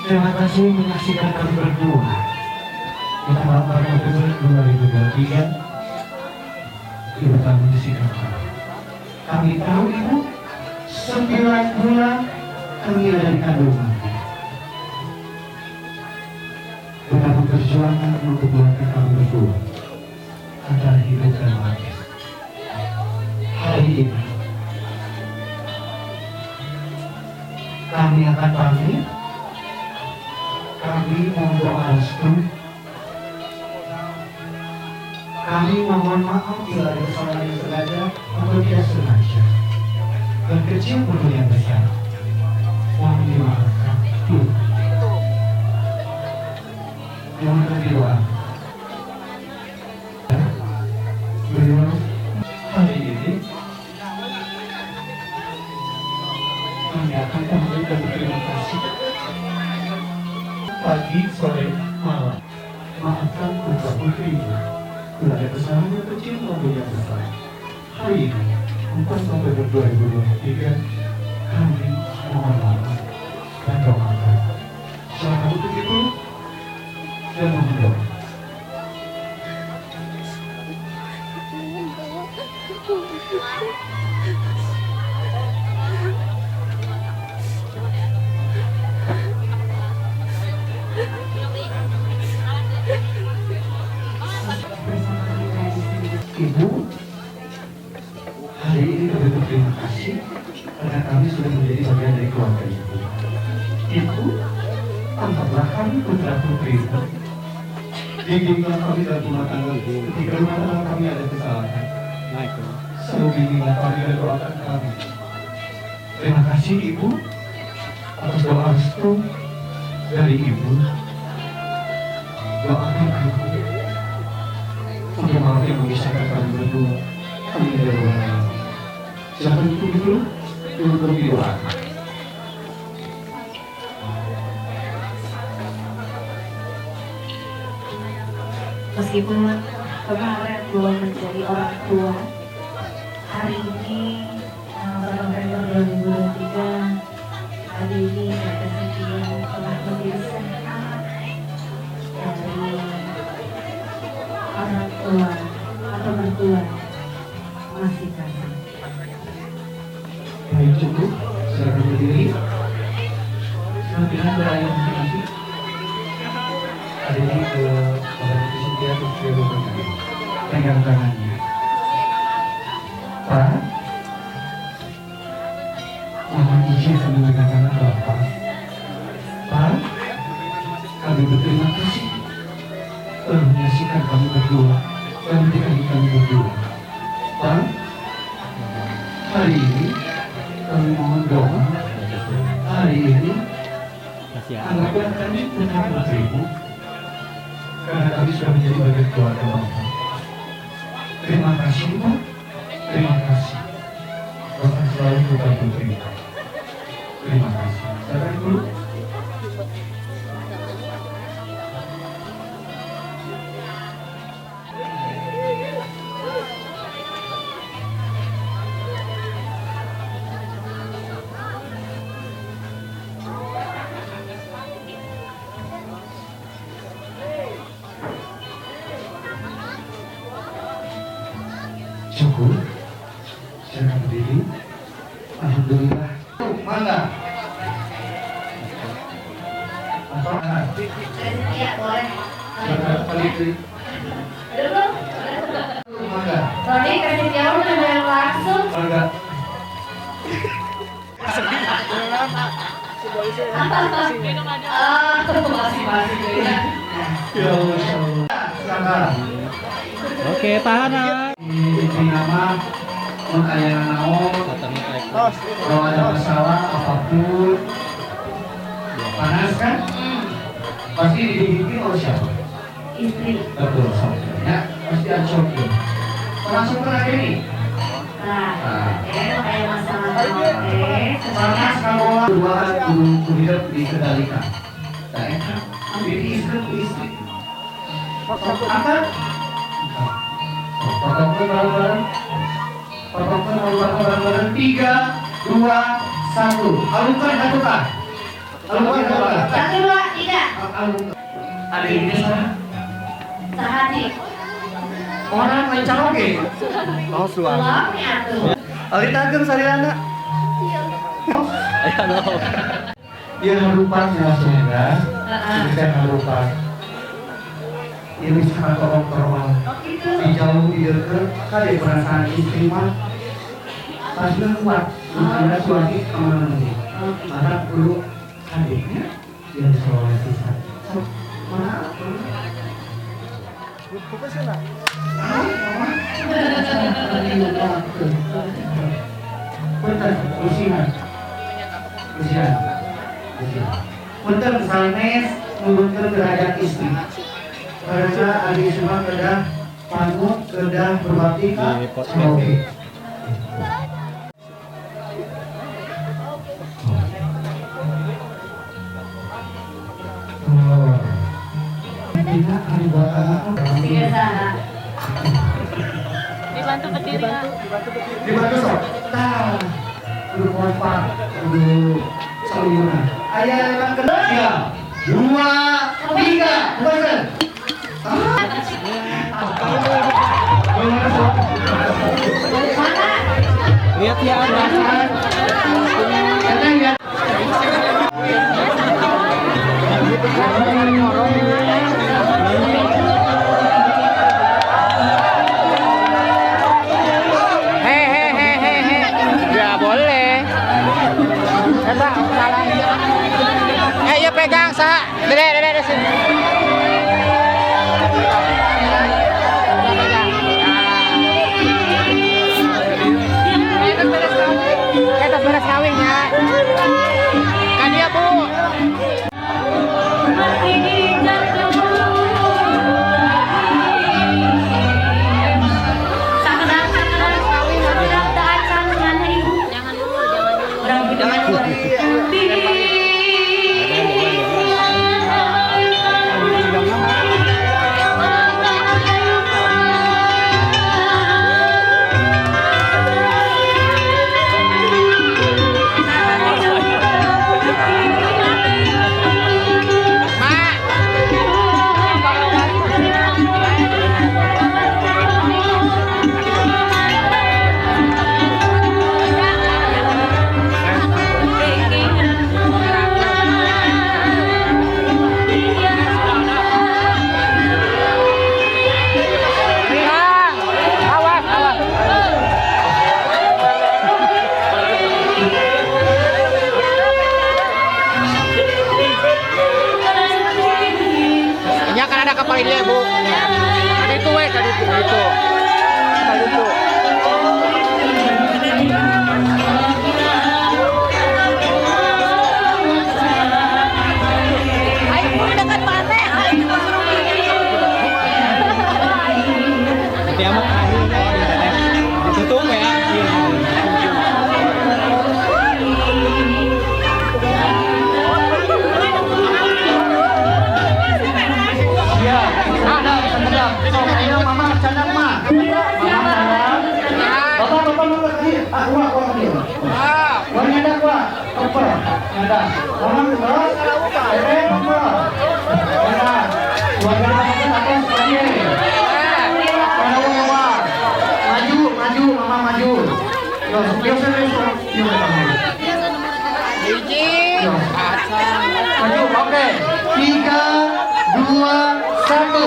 terima kasih menyaksikan kami berdua di tanggal 4 November 2023. Ibu telah menyaksikan kami. Kami tahu Ibu, 9 bulan kami ada di kandungan. Betapa perjuangan memperjuangkan kami berdua antara hidup dan mati. Hari ini kami akan pamit. Kami mohon doa restu. Kami mohon maaf bila ada kesalahan yang sengaja atau tidak sengaja, yang kecil maupun yang besar. Mohon dimaafkan. Mohon didoakan. Beliau hari ini kami akan pamit dan berterima kasih. Pagi, sore, malam. Maafkan putra putrimu bila ada kesalahan yang kecil maupun yang besar. Hari ini 4 November 2023 kami mohon maaf dan doakan. Silakan untuk ibu dan mohon doa. Ibu, hari ini kami berterima kasih karena kami sudah menjadi bagian dari keluarga Ibu. Ibu, anggaplah kami putra putri. Bimbinglah kami dalam rumah tangga. Ketika rumah tangga kami ada kesalahan, selalu bimbinglah kami dan doakan kami. Terima kasih Ibu atas doa restu dari Ibu. Doakan kami sampai malam yang memisahkan kami berdua. Kami tidak berdoa. Silakan Ibu dulu, Ibu berdoa. Meskipun kemarin belum menjadi orang tua, hari ini 4 November 2023, hari ini Tante Cynthia telah menjadi anak dari orang tua atau mertua masih kasih. Baik, cukup. Silakan berdiri. Silakan berayah masing-masing. Ada ini ke Bapak Putri Cynthia Putri Bapak pegang tangannya. Pak, mohon izin kami memegang tangan Bapak. Pak, kami berterima kasih telah menyaksikan kami berdua dan menikahi kami berdua. Pak, hari ini kami mohon doa. Hari ini anggaplah kami putra putrimu karena kami sudah menjadi bagian keluarga Bapak. Terima kasih Pak, terima kasih. Bapak selalu putra putri. Terima kasih. Silakan dulu. Cukup, silakan berdiri. Alhamdulillah. Mana? Apa? Iya, boleh. Tadi kasih jauh udah langsung. Enggak. Ya Allah. Silakan. Oke, tahan. Di nama mun aya naon, kalau ada masalah apapun, panas kan? Pasti dibimbing oleh siapa? Istri. Betul, ya, pasti ada sopir. Termasuk pernah ini? Nah, ya, kayak masalah Oke, Panas kalau dua kudu hidup dikendalikan. Jadi istri ku istri. Apa? Potongkan bareng-bareng. Potongkan bareng-bareng. 3, 2, 1. Alungkan satu kan? Alungkan satu kan? 1, 2, 3. Alungkan. Ada ini salah. Sahadi. Orang lain oke. Oh, suami. Suami atuh. Alita ageng sarilana. Dia merupanya saudara. Bisa merupakan. Ini sangat tolong. Dijauh di dekat, kali perasaan istri mah pasti kuat. Ada suami kemana nanti? Maka perlu adiknya yang soleh pisan. Mana? Punten, Lusihan. Lusihan. Punten sanes nurutkeun derajat istri. Karena ari istri mah kedah pangut, kedah berbakti ka suami. Dibantu berdiri. Dibantu sok. Tah. Kudu kompak, kudu sauyunan. Aya yang kedua, 2, 3, bukan. Lihat ya, lihat. Hehehehe. Nggak boleh. Pak, salah. Ya pegang, sah. Dede, dede, dede sini. Terus beres kawin ya. Kan dia, Bu. Jangan dulu, jangan dulu. Awas, awas. Ini akan ada kapal ini, Bu. Tadi itu, weh, tadi itu, itu. Tadi itu. Ayo, dekat mana? Ayo, Nanti amat ditutup ya. Ya, ada sedap. Ayo mama cadang mah. Mama cadang. Bapak bapak mau lagi. Ah, gua gua lagi. Gua nyandak gua. Koper. Nyandak. Mama terus. Teteh koper. Nyandak. Keluarga mama atas lagi. Mana gua? Maju, maju, mama maju. Yo, yo yo yo. Hiji. Maju, oke. 3, 2, 1.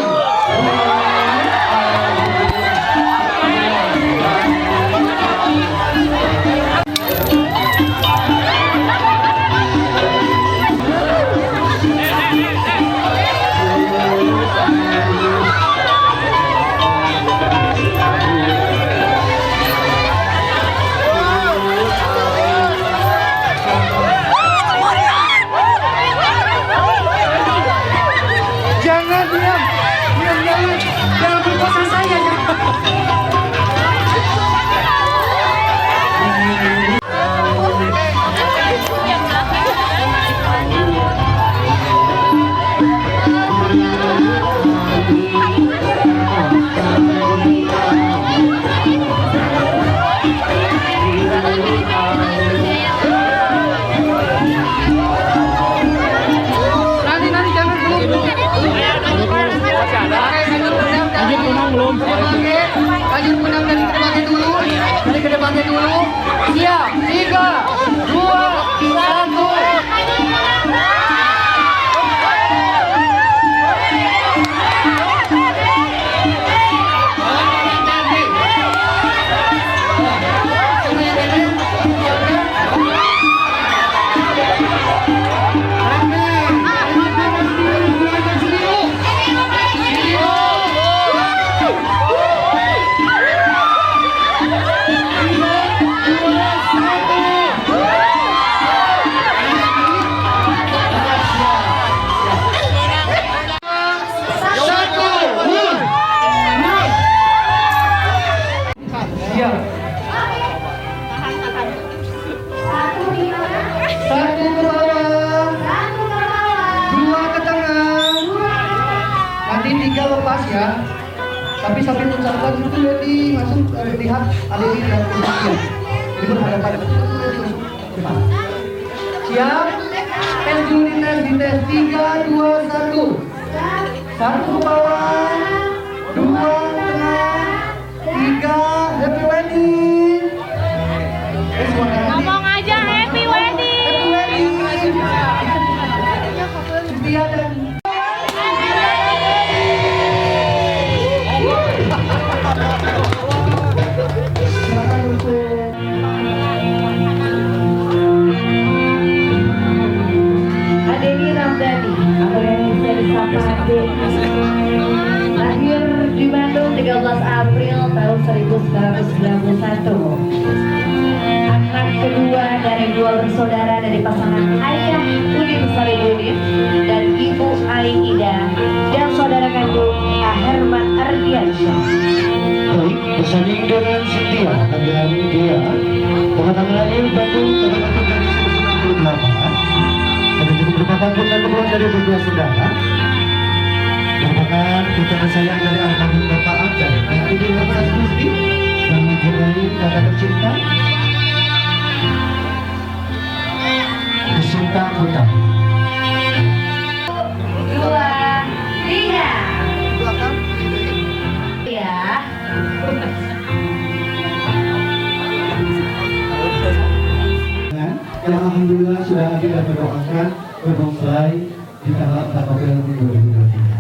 Jangan diam. dibahas ya. Tapi sambil ucapkan itu Lady langsung lihat Aleli dan Cynthia. Jadi berhadapan itu Lady langsung ke depan. Siap? Tes dulu dites, dites 3, 2, 1. 1 ke bawah, 2 tengah, 3 happy wedding. Ngomong aja happy wedding. Happy wedding. Cynthia dan silakan untuk Adeni Ramdhani atau yang bisa disapa Deni, lahir di Bandung 13 April tahun 1991. Anak kedua dari dua bersaudara dari pasangan ayah Udin Saripudin dan ibu Ai Ida dan saudara kandung Herman Ardiansyah. Baik, bersanding dengan Cynthia dan Dea, tanggal lahir Bandung tanggal 1 Juni 1968, dan juga merupakan putra kedua dari berdua saudara, merupakan putra tersayang dari almarhum Bapak Abdan dan Ibu Herman Gusti dan mempunyai kakak tercinta Sinta Putra. 2, 3. Ya. Yang alhamdulillah sudah hadir dan mendoakan bermempelai di tanggal 4 April 2023.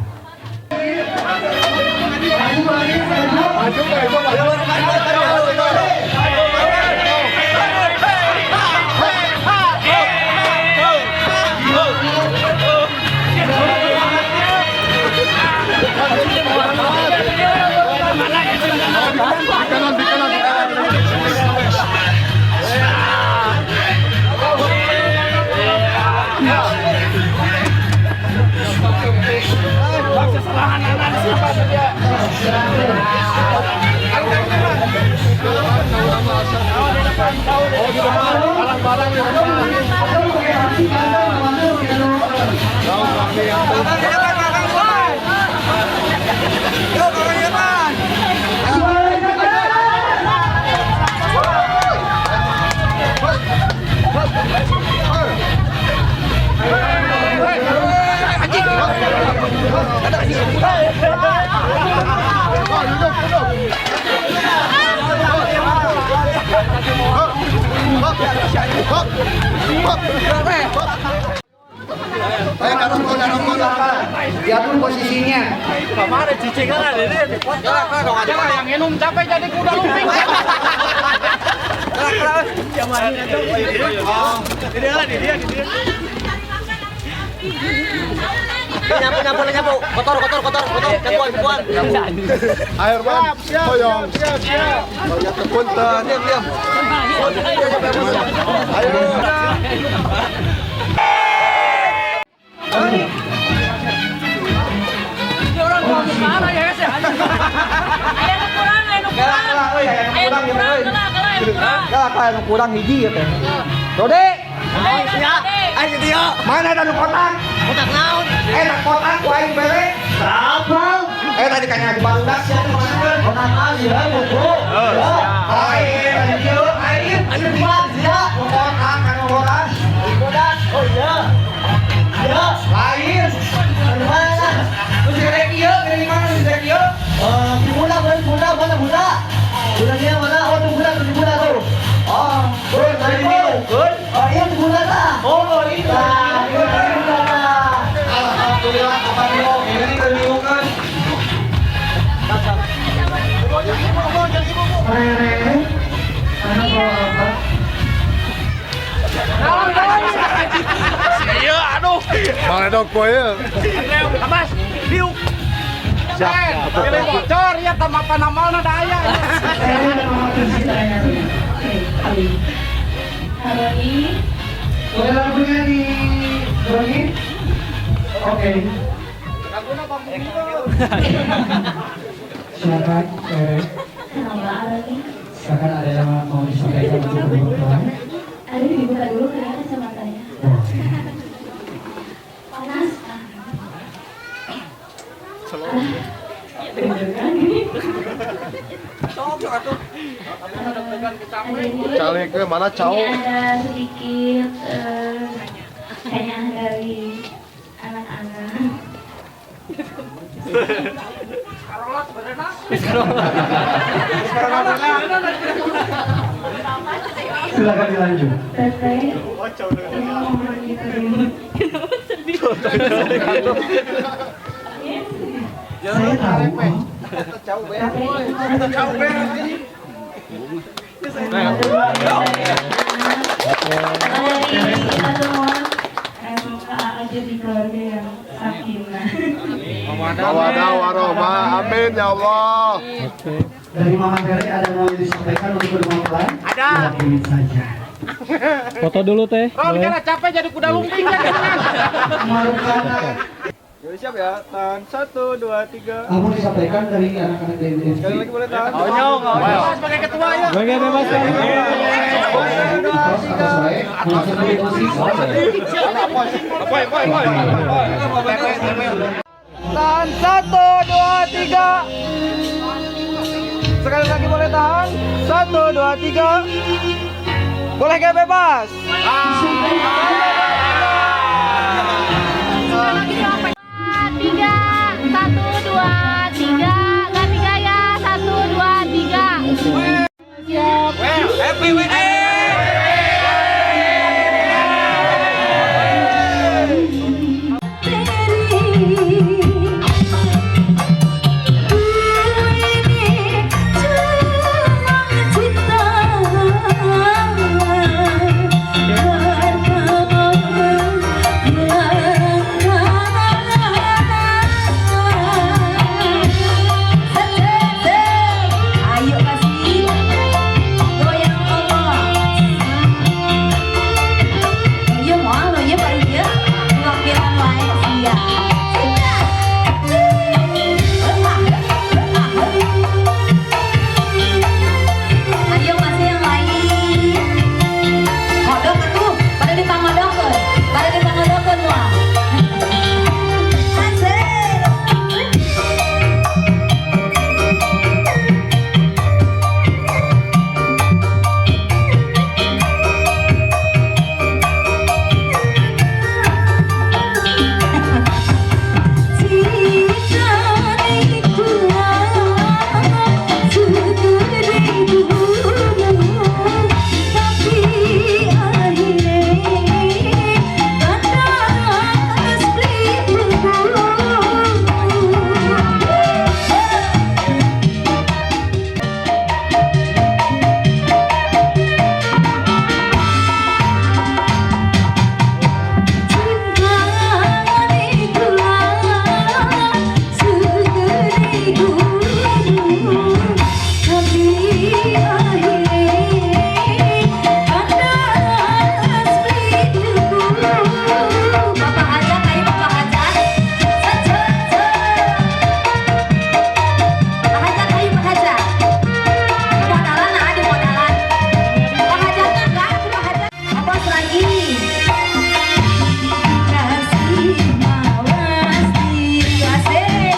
Diatur posisinya. Kemarin cicingan ada ini. Yang minum capek jadi kuda lumping. Nyapu, nyapu, nyapu. Kotor, kotor, kotor, kotor. Nyapuan, nyapuan. Air bang, koyong. Siap, siap. Punten, diam, diam. Ayo. Ini orang mau kemana ya, ya? Aya nu kurang, aya nu kurang. Aya nu kurang, Kalah, nu kurang hiji ya teh. Dode. Ayo dia. Mana ada nu kotak? Kotak naon? Enak kotak ku aing bere. Berapa? Tadi kayaknya di barudak sia teh mana? Kotak naon ya, buku. Aing ieu aing. Aing kuat sia. Kotak kan kotak. Kotak. Oh iya. Iya, lain. Mana? Lu direk ieu, dari mana lu direk ieu? Eh, budak, budak, mana budak? Budaknya mana? Oh, tuh budak, tuh budak tuh. Oh, dari diukeun. Oh, iya tuh budak lah. Oh, iya. Nah, iya budak lah. Alhamdulillah kapan lo ini diukeun. Rere, anak bawa apa? Iya, aduh. Mana dong kowe? Mas, diuk. Siap. Pilih bocor ya tambah panamalna da aya. Haroni. Boleh lagunya di Roni? Oke. Silakan, Rere. Kenapa Aroni? Silakan ada yang mau disampaikan untuk kedua. Aduh, dibuka dulu kayaknya kacamatanya. Panas. Calik ke mana cau? Ini ada sedikit pertanyaan dari anak-anak. Silakan dilanjut. Teteh, ini mau pergi ke rumah. Saya tahu. Dari kita semua, emang jadi keluarga yang sakinah. Mawadah warohmah, amin ya Allah. Dari Mama Tere ada mau disampaikan untuk kedua mempelai? Ada. Silakan saja. Foto dulu teh. Ron, karena capek jadi kuda lumping ya. Yuk, siap ya. Tahan 1, 2, 3. Kamu disampaikan dari anak-anak dari Sekali lagi boleh tahan. Onyong, onyong. Sebagai ketua ya. Sebagai bebas. 1, 2, 3. Tahan 1, 2, 3. Sekali lagi boleh tahan. 1, 2, 3. Boleh gak bebas? 3, 1, 2, 3. Ganti gaya. 1, 2, 3. Siap. Happy wedding. Ayo kasih goyang Allah. Iya moal lo ya Pak iya. Wakilan wae sia. Ayo masih yang lain. Kodok atuh, pada dipangodokeun. Pada dipangodokeun moal. Asik. Bapak hajat, ayo Bapak hajat. Pak hajat, ayo Pak hajat. Modalan, nah, di modalan. Pak hajatnya enggak, Pak hajat. Awas lagi. Kasih mawasi asik.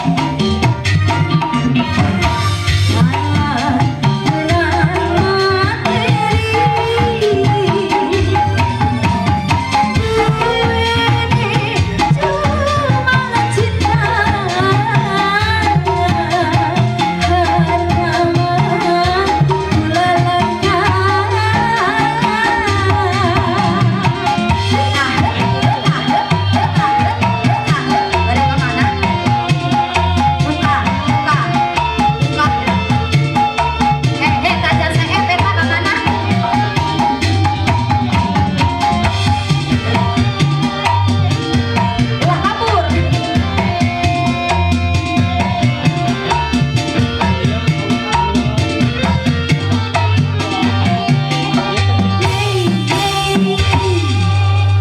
Ulah kabur.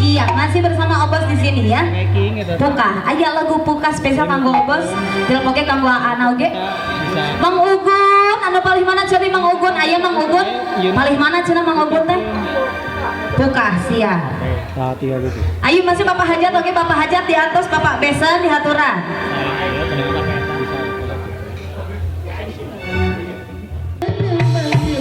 Iya, masih bersama Obos di sini ya. Puka, aya lagu Puka spesial kanggo Obos, dilem oge kanggo Ana oge. Mang Ugun, anu palih mana cobi Mang Ugun, aya Mang Ugun. Palih mana cenah Mang Ugun teh? Puka, siap. Nah, tiga gitu. Ayo masih Bapak Hajat, oke Bapak Hajat di atas Bapak Besen di haturan. Bisa.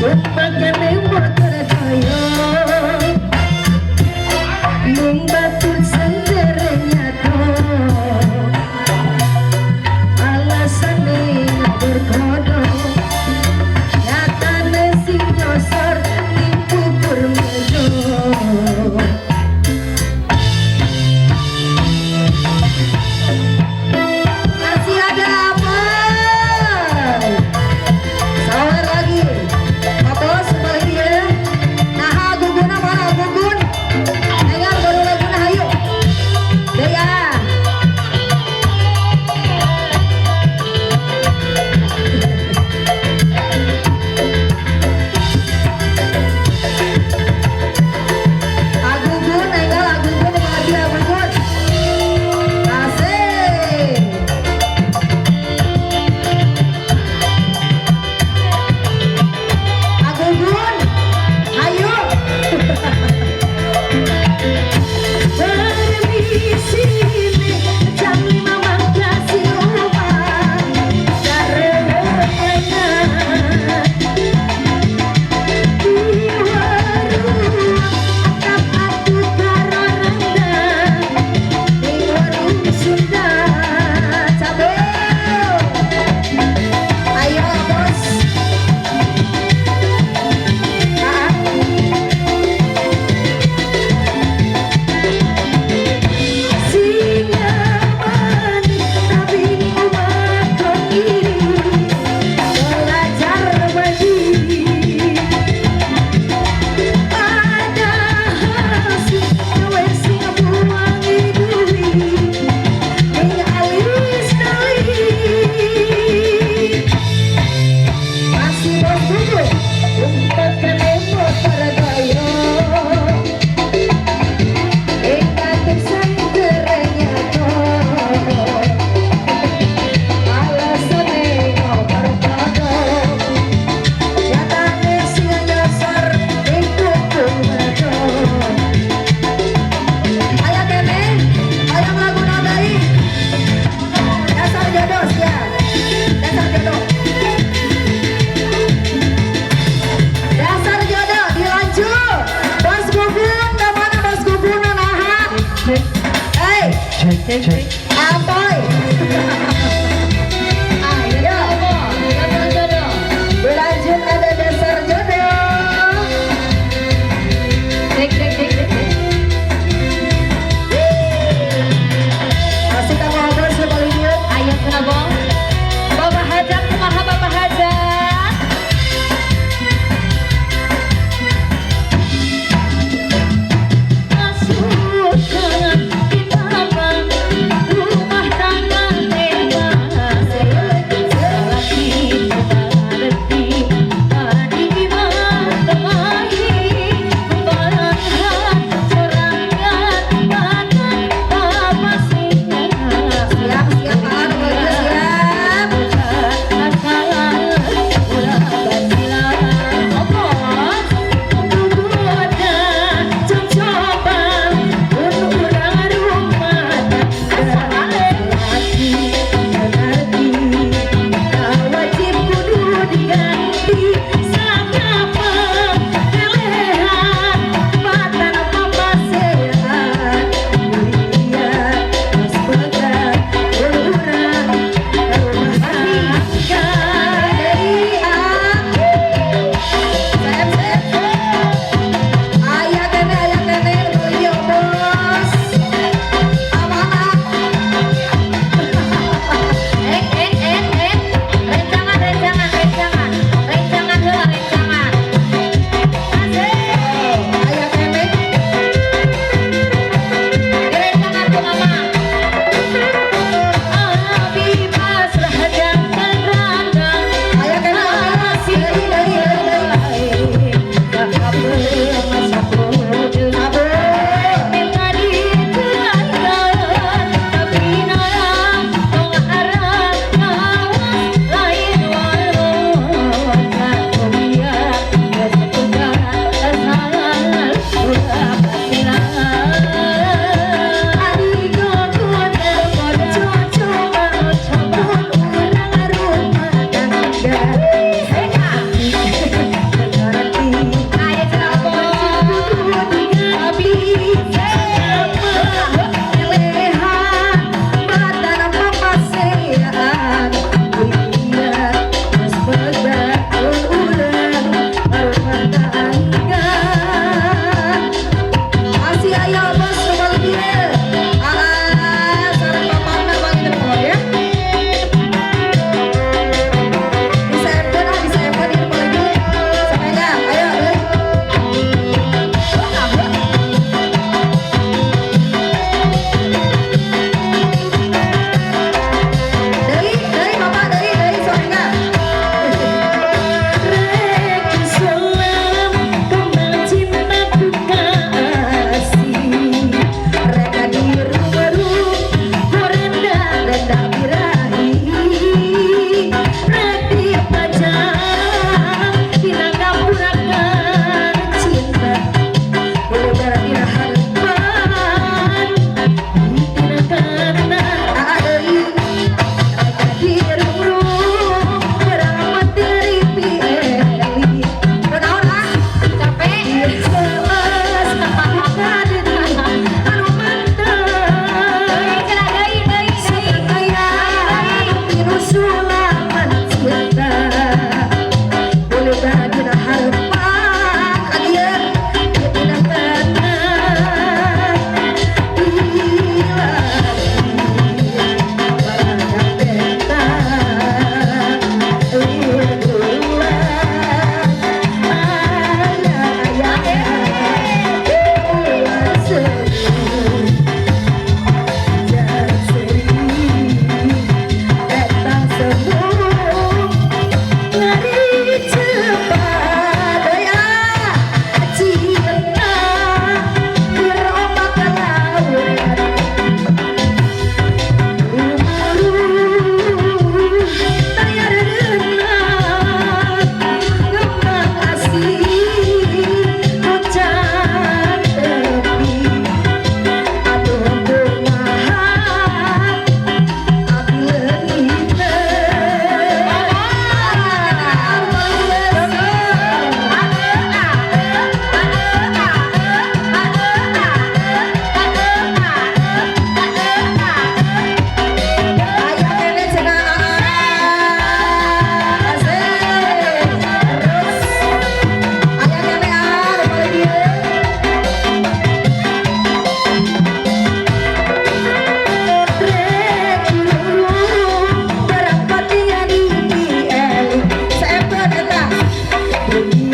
Tumpakane motor kaya mung batur sendere nyato alasane berkodo nyatane sing nyosor ning pupur mejo. Masih ada apa? Sawer lagi. Pak Bos, kembali.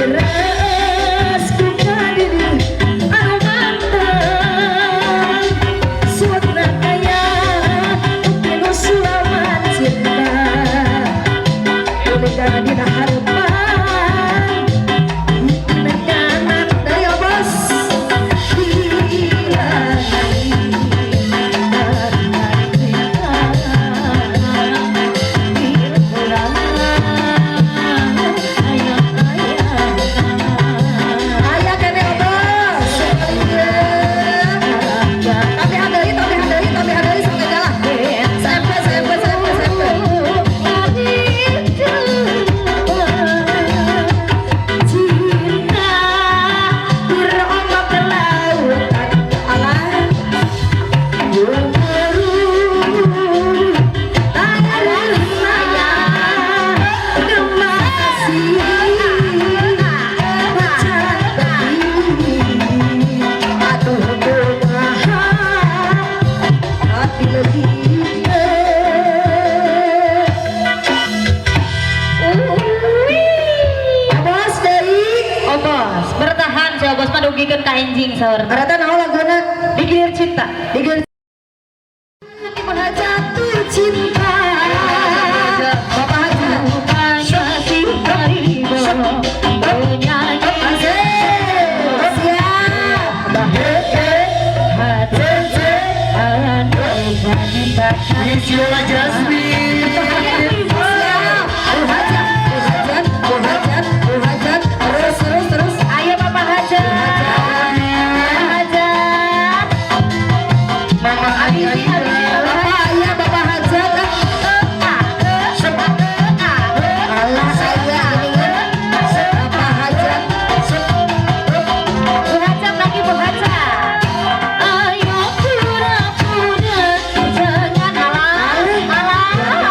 Beres duka diri anu manteng suatna kaya tinu sulaman cinta udah dina harapan nekanan daya bos Ayah kene bos. Tapi handai, tapi handai, tapi handai sampai jalan. Sampai, sampai, sampai, sampai. Cinta berombak ke lautan alam. Obos, bertahan si Obos mah dugikeun ka enjing saur. Rata naon laguna? Digilir cinta. Digilir jatuh cinta. Bapak Haji. Sheila Jasmine. Terus, terus, terus. Ayo Bapak Hajat. Bapak Hajat. Mama Abisi, abisi, Bapak ayah, Bapak Hajat. Alah saya gini Bapak Hajat. Bu Hajat lagi Bu Hajat. Ayo pura-pura jangan alah alah.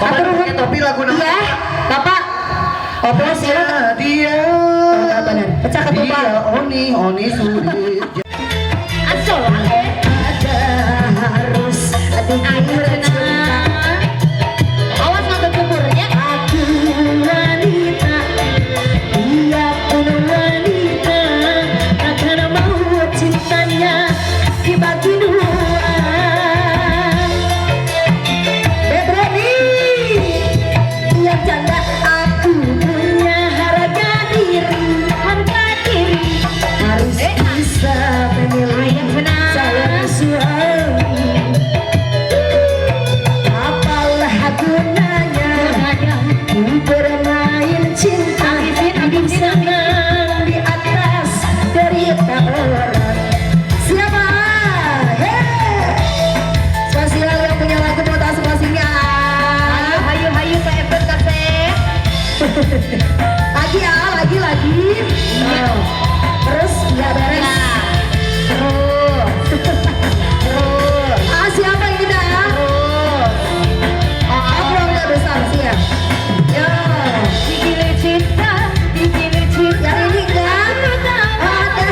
Bapak pakai topi lagu nama. Iya, Bapak. Oplos ya. Dia. Benar. Pecah ketupat. Dia Oni Oni Suri. Ada harus cinta. Awas nggak kuburnya. Aku wanita, dia pun wanita, takkan mau cintanya dibagi dua. Bebreni, yang janda aku punya harga diri, harga diri harus bisa memilih calon suami. Apalah gunanya ku bermain cinta, hidup senang di atas derita orang. Siapa? Hey! Spesial yang punya lagu mau tahu spesialnya. Hayu hayu ke efek kaset. Lagi ya, lagi lagi. Oh. Terus nggak beres. Terus. Terus. Ah, siapa ini dah? Terus. Oh, aku nggak besar siap. Yo. Digilir cinta, digilir cinta. Yang ini kan? Ada.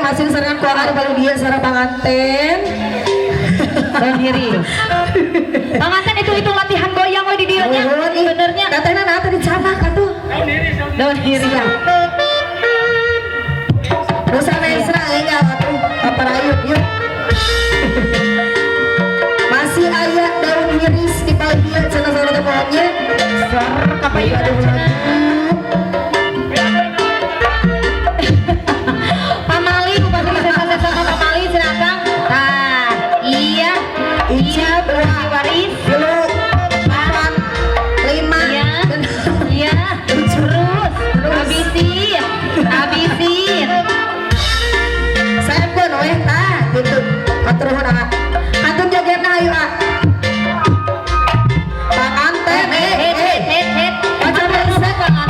Masih sareng ku ari paling dia sareng panganten. Daun hiris. Panganten itu hitung latihan goyang we di dieu nya. Benernya. Tetehna nah teh dicanak atuh. Daun hiris. Siap. Nusa Mesra enggal atuh paparayun yuk. Masih aya daun hiris di paling dieu cenah saurang teh pohonnya. Ser kapayunan cenah. Pamali bupati sesa-sesa pamali cenah Kang. Tah, iya. Iya, berarti waris. Tilu, empat, lima, iya, iya, terus, habisin, habisin. Saya pun weh tah gitu. Hatur nuhun ah. Kantun jogetna ayo ah. Panganten Het, het, het, het. Pacar resep.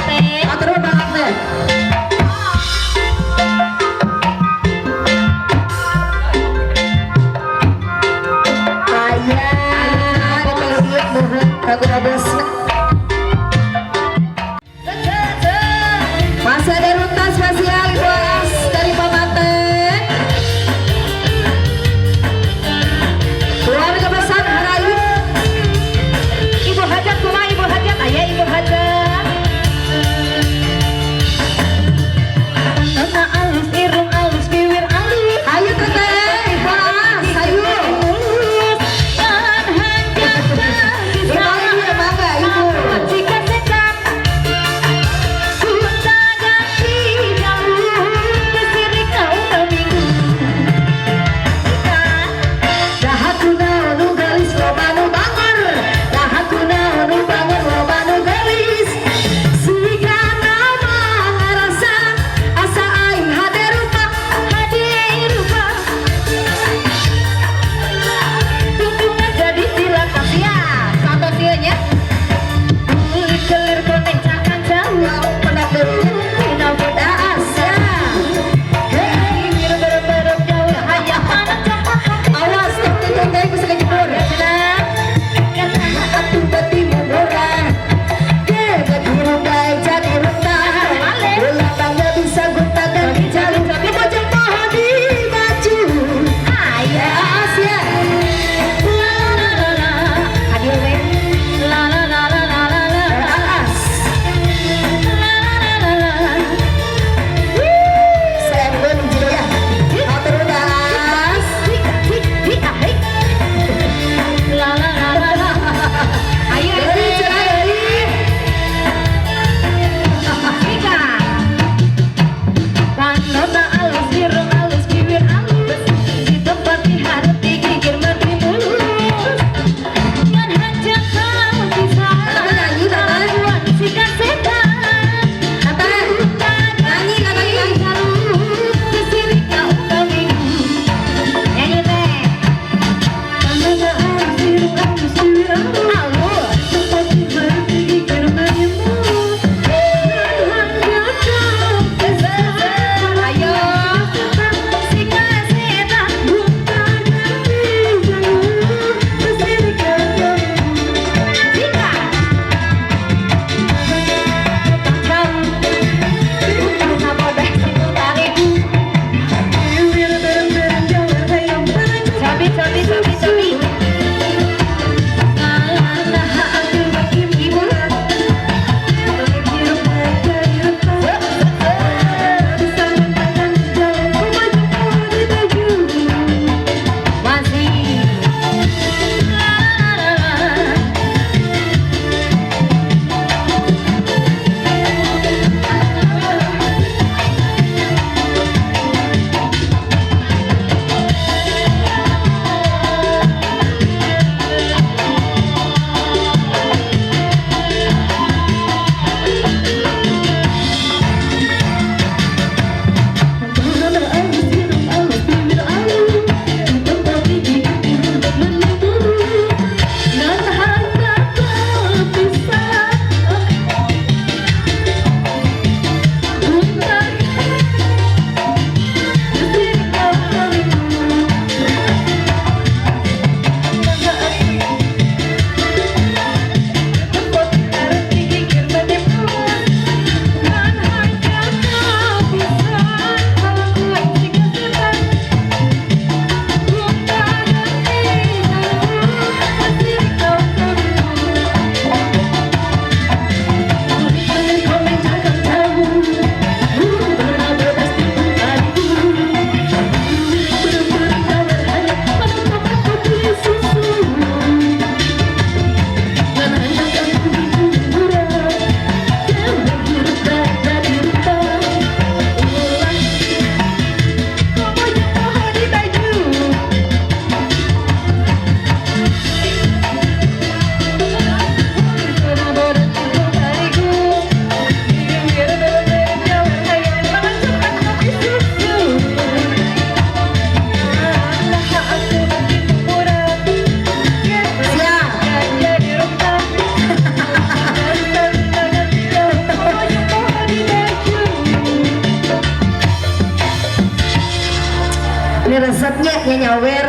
Resepnya nya nyawer,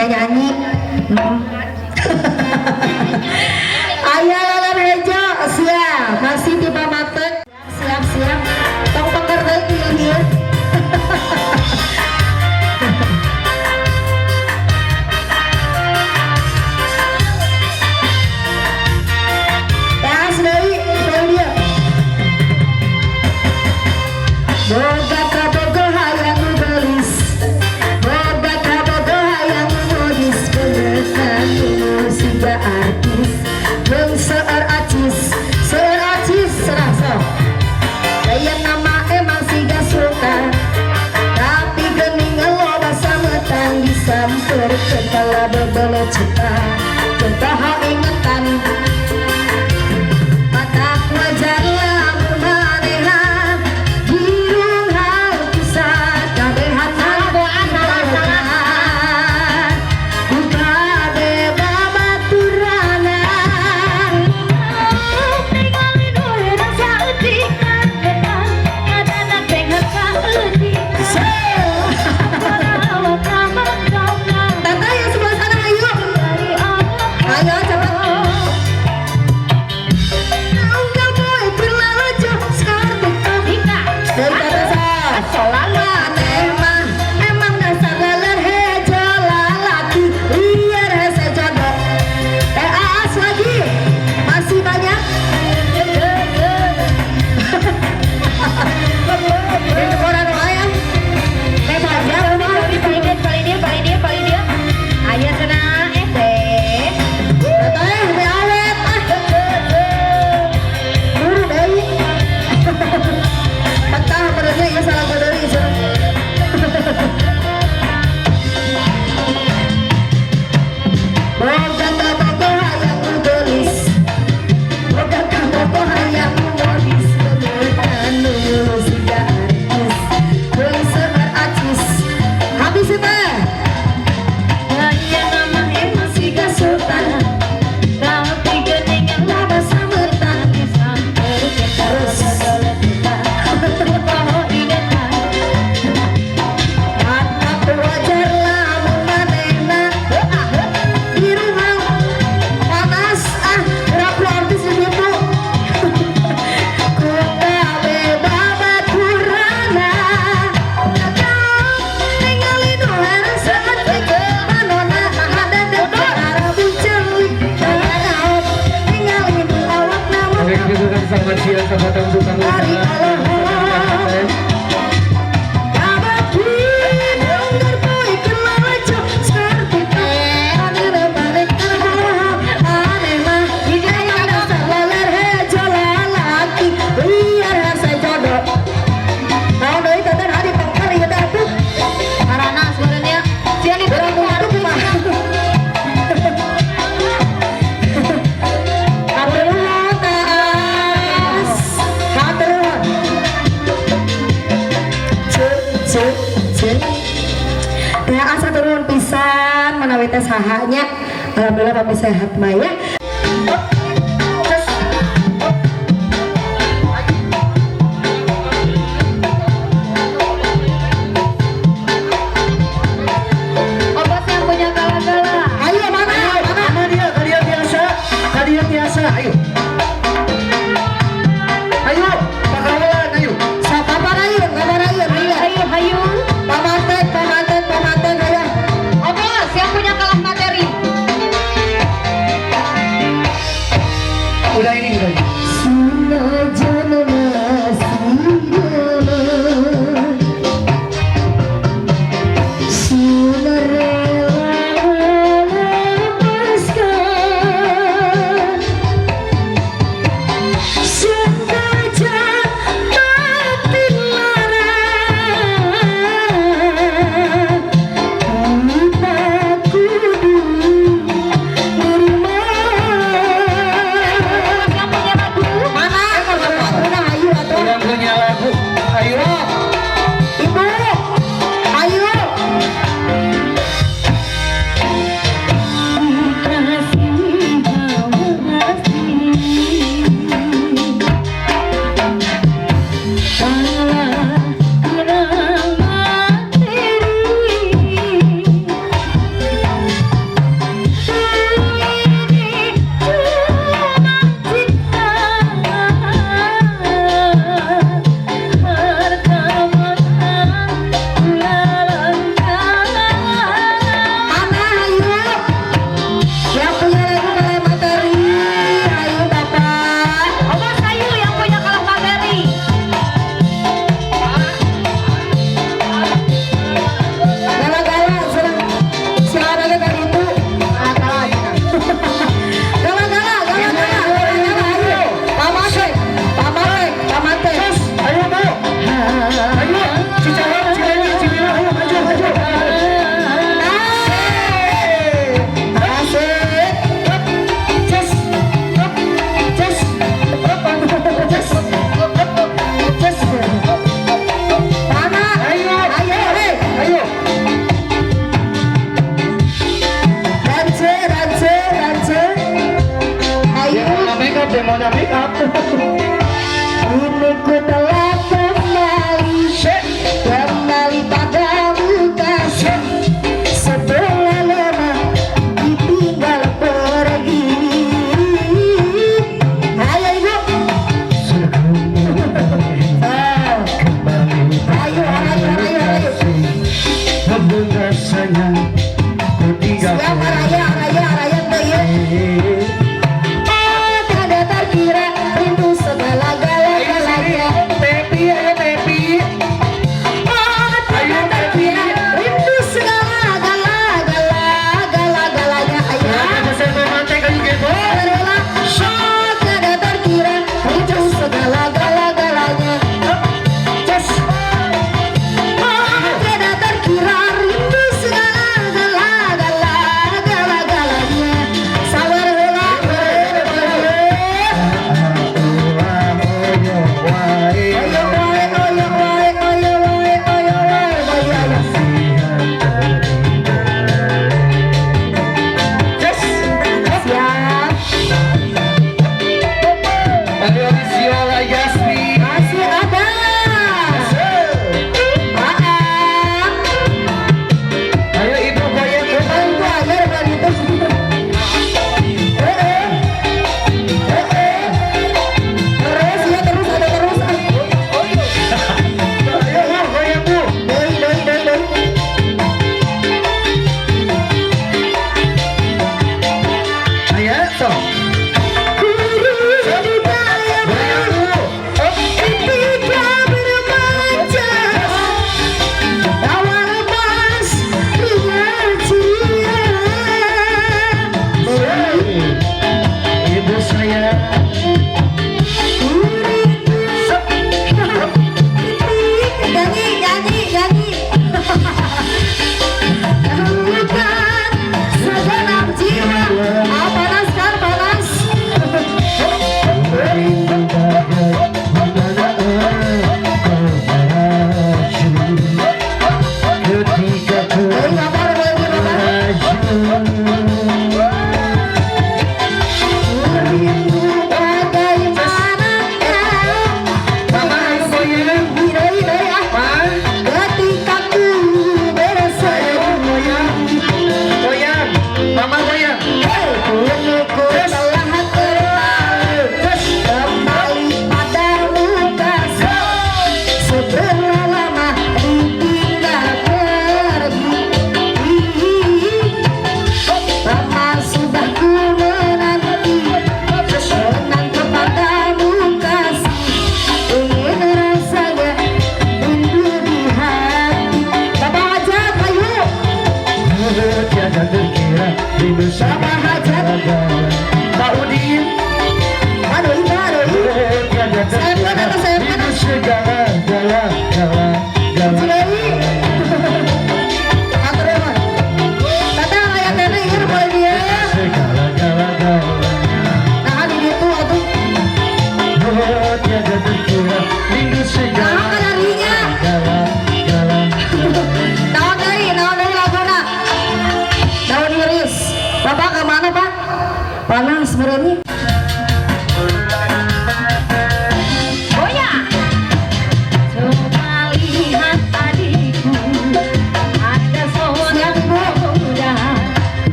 nya nyanyi. Aya lalan hejo siap, masih di pamatek. Siap siap. Tong peker deui ieu. Tas deui, deui dia. Boga kabogo hayang nu geulis, boga kabogo hayang nu modis, beungeutna nu siga artis, jeung seueur acis, seueur acis serah sok. Gaya nama emang siga suka, tapi geuning loba sametan disamperkeun kala bebeleucuta, contoh ingetan. Matak wajar lamun manehna girung pisan kabehan ku kabe babaturana. Ningali nu hedang saeutik kagetan, ngadana pengen kaeutik. Tante yang sebelah sana ayo. Ayo cepat. Unggal poe keur lalajo dari kata maneh mah emang dasar leler hejo lalaki liar hese jodoh. Teh Aas lagi masih banyak. Ini koran wae ah. Teh banyak mah. Paling dia. Aya cenah eh teh. Teh teh awet ah. Buru deui. Petah benernya ieu salah deui cenah. Boga kabogo hayang nu geulis, boga kabogo hayang nu modis, beungeutna nu siga artis, jeung seueur acis. Habis teh. Gaya nama emang siga sultan, tapi geuningan loba sametan disamperkeun terus. Poho ingetan. Mantap wajar lamun manehna di rumah panas ah rapu artis di situ. Ku kabe babaturana, ningali nu saeutik manona hadeudeuk ke arah bucelik. Ningali nu awakna Oke, kita selamat siang, selamat datang untuk tamu Ari undangan. Allah. Karana sebenarnya sia di Teh asa turun pisan menawi teh saha nya. Alhamdulillah kami sehat mah ya. Obat yang punya gala-gala. Ayo mana? Mana? Mana dia? Kadia biasa. Kadia biasa. Ayo. Ayo, pakawalan ayo. Kapan ayo? Kapan ayo? Ayo, ayo, ayo. Pamatek, pamatek, pamatek ayo. Obos yang punya kalah materi.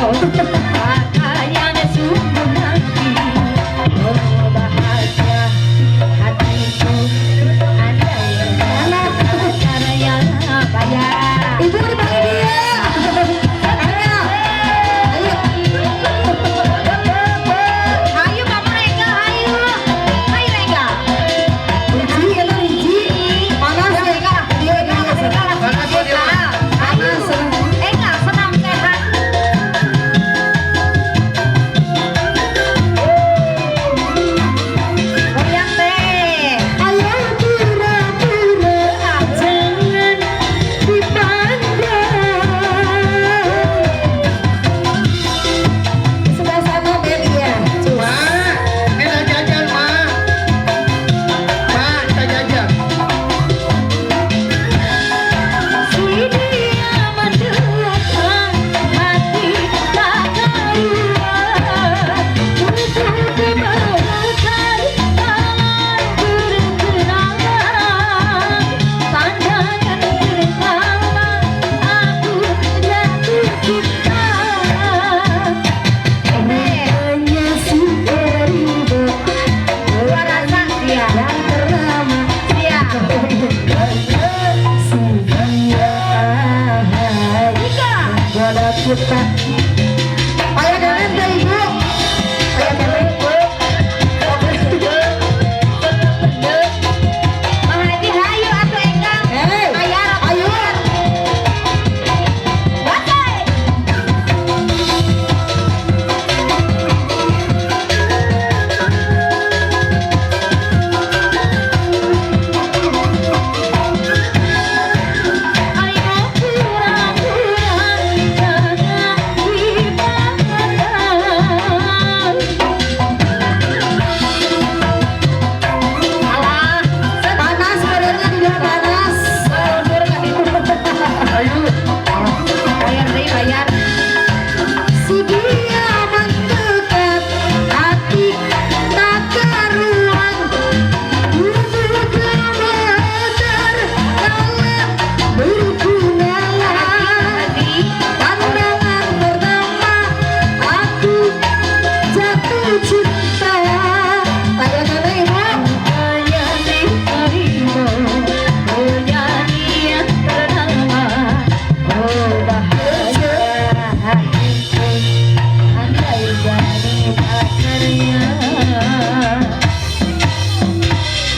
Pakaian sungguh rapi. Oh bahagia hatiku andai karya bayar. Ibu dipanggil dia. Ayo. Ayo. Ayo kamu Rega, ayo. Ayo Rega. Hiji, itu hiji. Panas ya? Rega, Iya, Rega, iya. Rega lah. Rega. Ayo. Enggak, senang sehat. Goyang teh. Ayo pura-pura jangan dipandang. Sebelah sana Ben iya. Ma, enak jajan, Ma. Ma, kita jajan. Si dia mendekat, hati tak karuan. Untuk gemetar, tangan berkenalan. Pandangan pertama, aku jatuh cinta. Hanya si Eribo Dua rasa dia, yang pertama. dia. Si dia Tiga. menggoda kita. Ayo kalian teh ibu. Ayo kalian. Mahaji hayu atuh enggang. Hey, Bayar ayo. Batai. Ayo pura-pura jangan dipandang. Alah, Panas badannya tidak panas. mundur ka ditu. Ayo. Bayar deui, bayar. Si dia mendekat, hati tak karuan. Tubuh gemetar kala berkenalan. Pandangan pertama aku jatuh cinta. Tayangannya ibu. Hanya si harimau, penyanyi yang ternama. Oh bahagia hatiku, andai jadi pacarnya.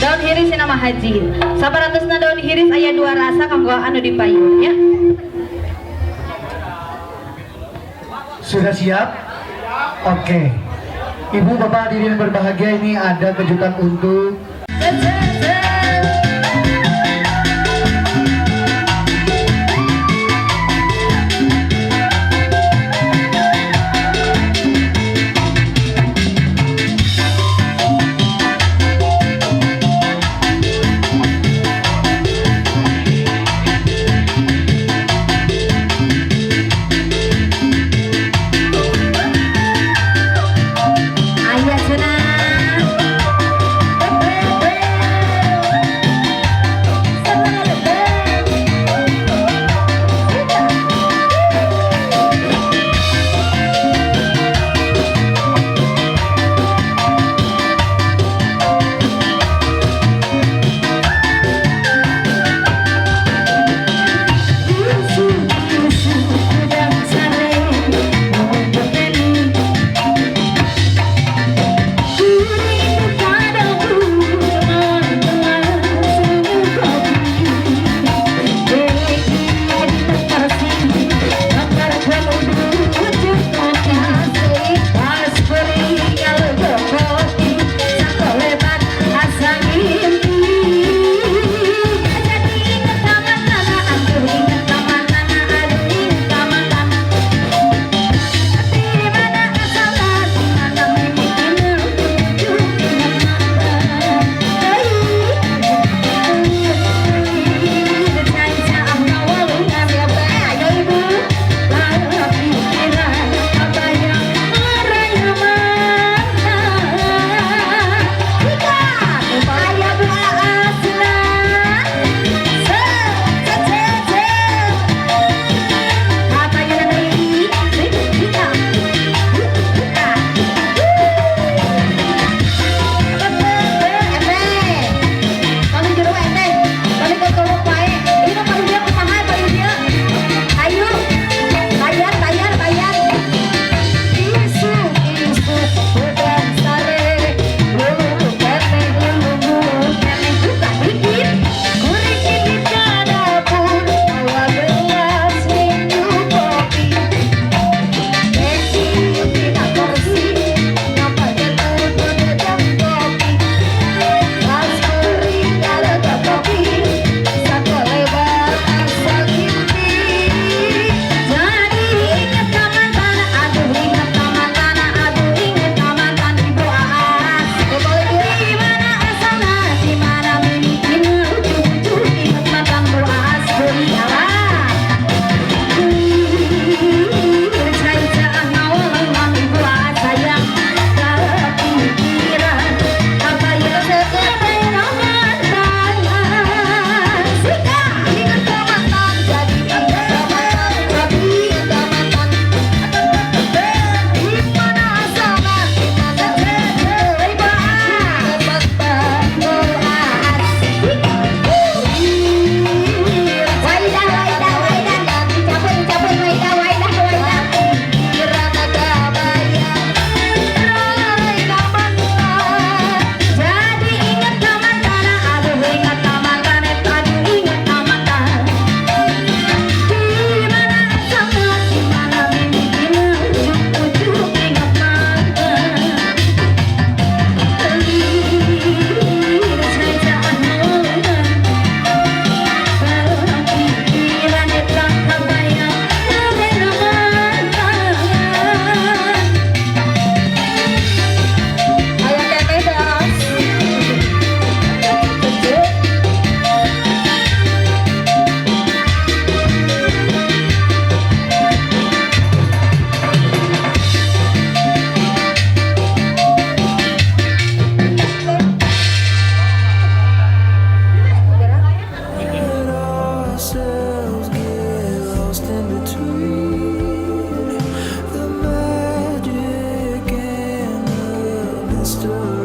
Daun hiris nama haji. Sabaratosna daun hiris aya dua rasa kanggo anu dipayun nya. Sudah siap? Oke. Ibu bapak hadirin berbahagia, ini ada kejutan untuk Ayah cenah. Just a